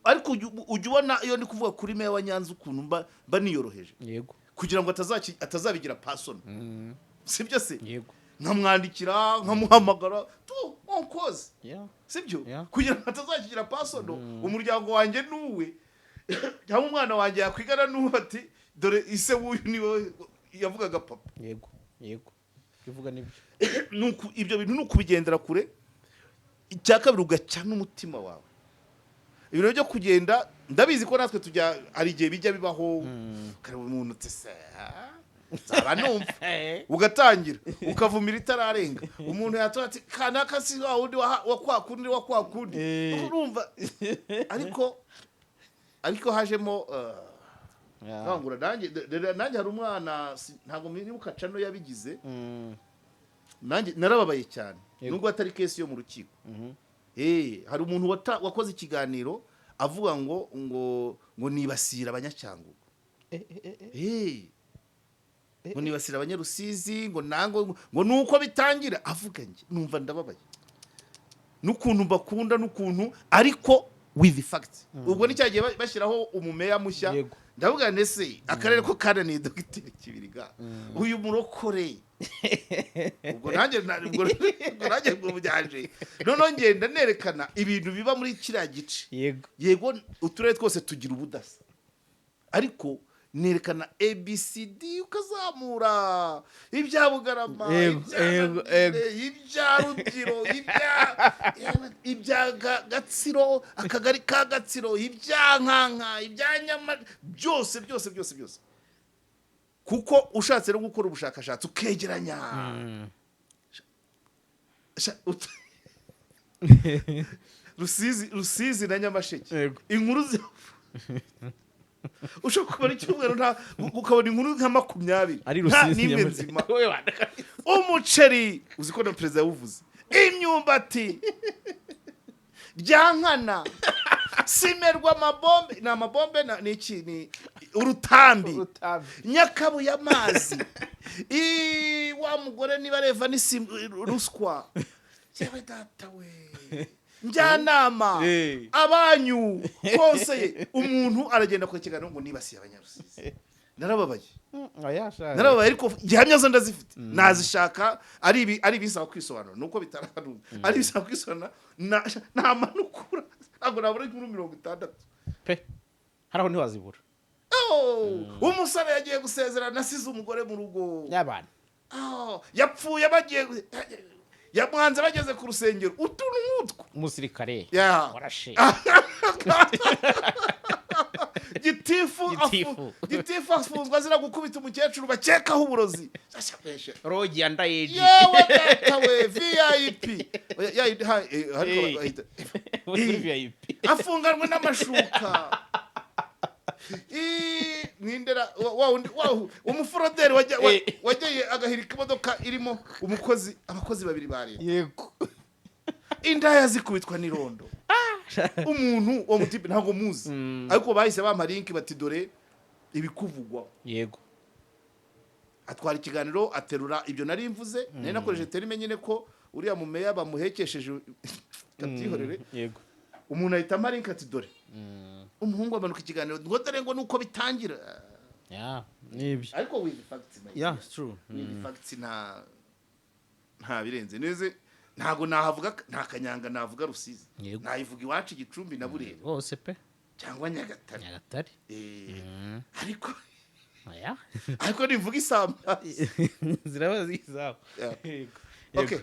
Ariko ujya ubona iyo ndi kuvuga kuri meya wa Nyanza ukuntu mba niyoroheje kugira ngo atazabigira personal, sibyo se? Yego. Nkamwandikira, nkamuhamagara tu on cause, sibyo? Kugira ngo atazakigira personal, umuryango wanjye nuwe cyangwa umwana wanjye yakwigana n'uwe, ati: "Dore ise w'uyu niwe yavugaga papa." Yego, ibyo uvuga nibyo. Ibyo bintu ni ukubigendera kure. Icya kabiri, ugaca n'umutima wawe ibintu byo kugenda. Ndabizi ko natwe tujya, hari igihe bijya bibaho, ukareba umuntu uti: "Se nzaba numva," ugatangira ukavumira itararenga. Umuntu yatora ati: "Kanaka si wa wundi wa kwa kundi, wa kwa kundi?" Urumva, ariko hajemo nkangura nanjye hari umwana, ntabwo nibuka cano yabigize. Nanjye narababaye cyane, nubwo atari case yo mu rukiko. Hari umuntu wakoze ikiganiro avuga ngo nibasira Abanyacyangugu, ngo nibasira Abanyarusizi, ngo nango ngo nuko bitangira avuga. Njye numva ndababaye n'ukuntu mbakunda n'ukuntu, ariko with fact. Ubwo ni cya gihe bashyiraho umumeya mushya. Ndavuga nese akarere ko kananiye Dogiteri Kibiriga, uyu murokore, ubwo nanjye ubwo nanjye ubwo byaje. Noneho ngenda nerekana ibintu biba muri kiriya gice. Yego, uturere twose tugira ubudasa, ariko nerekana ABCD, ukazamura ibya Bugarama, ibya Nyagatare, ibya Rubyiro, ibya Gatsiro, akagari ka Gatsiro, ibya Nkanka, ibya Nyama, byose byose byose byose. Kuko ushatse no gukora ubushakashatsi ukegeranya Rusizi na Nyamasheke, inkuru ushobora kubara icyumweru nta ukabona inkuru nka 20 Ari nta Rusizi, n'imwe Nyamasheke. nzima. Umuceri, uzi ko na perezida yawuvuze, imyumbati, ryankana, simerwa, amabombe, ni amabombe ni iki, ni urutambi, Nyakabuye, amazi, wa mugore niba reva ni ruswa, yewe data we, njyanama, abanyu konseye. Umuntu aragenda ku kiganiro ngo nibasiye Abanyarusizi. Narababaye, narababaye, ariko gihamya zo ndazifite, nazishaka. Ari ibi, ari ibisaba kwisobanura, nuko bitaranuka, ari ibisaba kwisobanura, namanukura ntabwo nabura inkuru 60. Pe, hari aho ntiwazibura. Oh, umusore yagiye gusezerana asize umugore mu rugo. Y'abantu. Oh, yapfuye bagiye yamwanze bageze ku rusengero, utuntu nk'utwo. Umusirikare warashe. Gitifu. Gitifu. Gitifu afunzwe azira gukubita umukecuru bakekaho uburozi. Rogi yandayeji. Yewe data we, VIP. Oya, ariko Muri VIP. Afunganwe n'amashuka. Nindera wa wundi umuforoderi wagiye agahirika imodoka irimo umukozi, abakozi babiri ba leta. Indaya zikubitwa n'irondo. Umuntu uwo mutipe ntabwo muzi, ariko bahise bampa link bati: "Dore ibikuvugwaho." Atwara ikiganiro, aterura ibyo nari mvuze, nari nakoresheje terme nyine ko uriya mumeya bamuhekesheje, kabyihorere. Umuntu ahita ampa link ati: "Dore umuhungu amanuka ikiganiro," ngo dore ngo nuko bitangira. Ya, nibyo. Ariko with facts, my Yeah, dear. it's true. With facts, nta birenze neze, ntabwo nahavuga nta kanyanga, navuga Rusizi, nayivuga iwacu Gicumbi na Burera Rwose pe. cyangwa Nyagatare. Nyagatare. Ariko Oya. ariko nivuga isambaza Ziraba zizabo. Okay.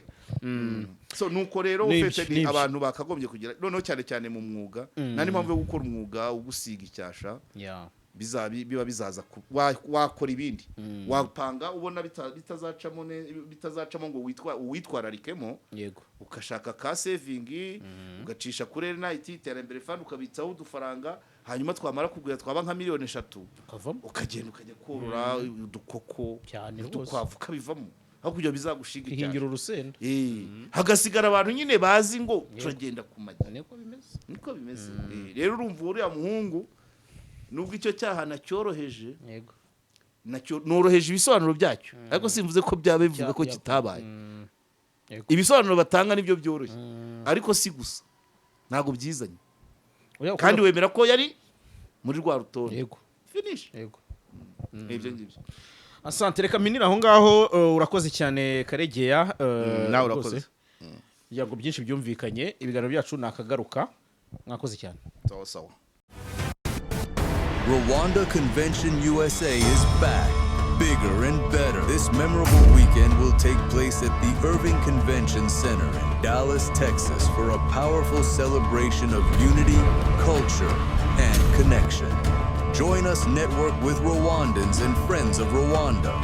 So nuko rero Nibyo, ufite ni nibyo. abantu bakagombye kugira noneho cyane cyane mu mwuga, nta n'impamvu yo gukora umwuga ugusiga icyasha. Biba bizaza wakora ibindi, wapanga ubona bitazacamo ngo witwararikemo, ugashaka ka saving, ugacisha kuri RNIT Iterambere Fund, ukabitsaho udufaranga, hanyuma twamara kugura twaba nka miliyoni 3, ukavamo, ukagenda ukajya korora udukoko, Cyane rwose. udukwavu, ukabivamo aho kugira bizagushinga. Ihingira urusenda. Hagasigara abantu nyine bazi ngo turagenda ku magi. Niko bimeze. Niko bimeze. Rero urumva uriya muhungu, nubwo icyo cyaha nacyoroheje, nacyo noroheje ibisobanuro byacyo, ariko simvuze ko byaba bivuga ko kitabaye. Ibisobanuro batanga nibyo byoroshye, ariko si gusa ntabwo byizanye. Oya, kandi wemera ko yari muri rwa rutonde. Finish. Ibyo ngibyo. Asante, reka minira aho ngaho. Urakoze cyane, Karegeya. Nawe rwose. urakoze. Kugira ngo byinshi byumvikanye, ibiganiro byacu ni akagaruka. Mwakoze cyane. Sawa sawa. Rwanda Convention USA is back, bigger and better. This memorable weekend will take place at the Irving Convention Center in Dallas, Texas, for a powerful celebration of unity, culture, and connection. Join us network with Rwandans and friends of Rwanda,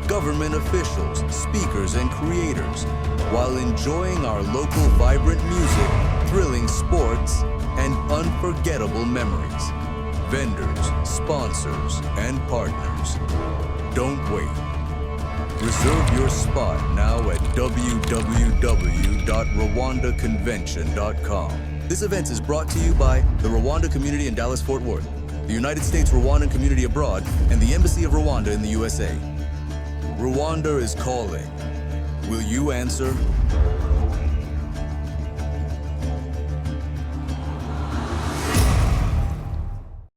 government officials, speakers, and creators, while enjoying our local vibrant music, thrilling sports, and unforgettable memories. Vendors, sponsors, and partners. Don't wait. Reserve your spot now at www.rwandaconvention.com. This event is brought to you by the Rwanda community in Dallas Fort Worth, the United States Rwandan community abroad, and the Embassy of Rwanda in the USA. Rwanda is calling. Will you answer?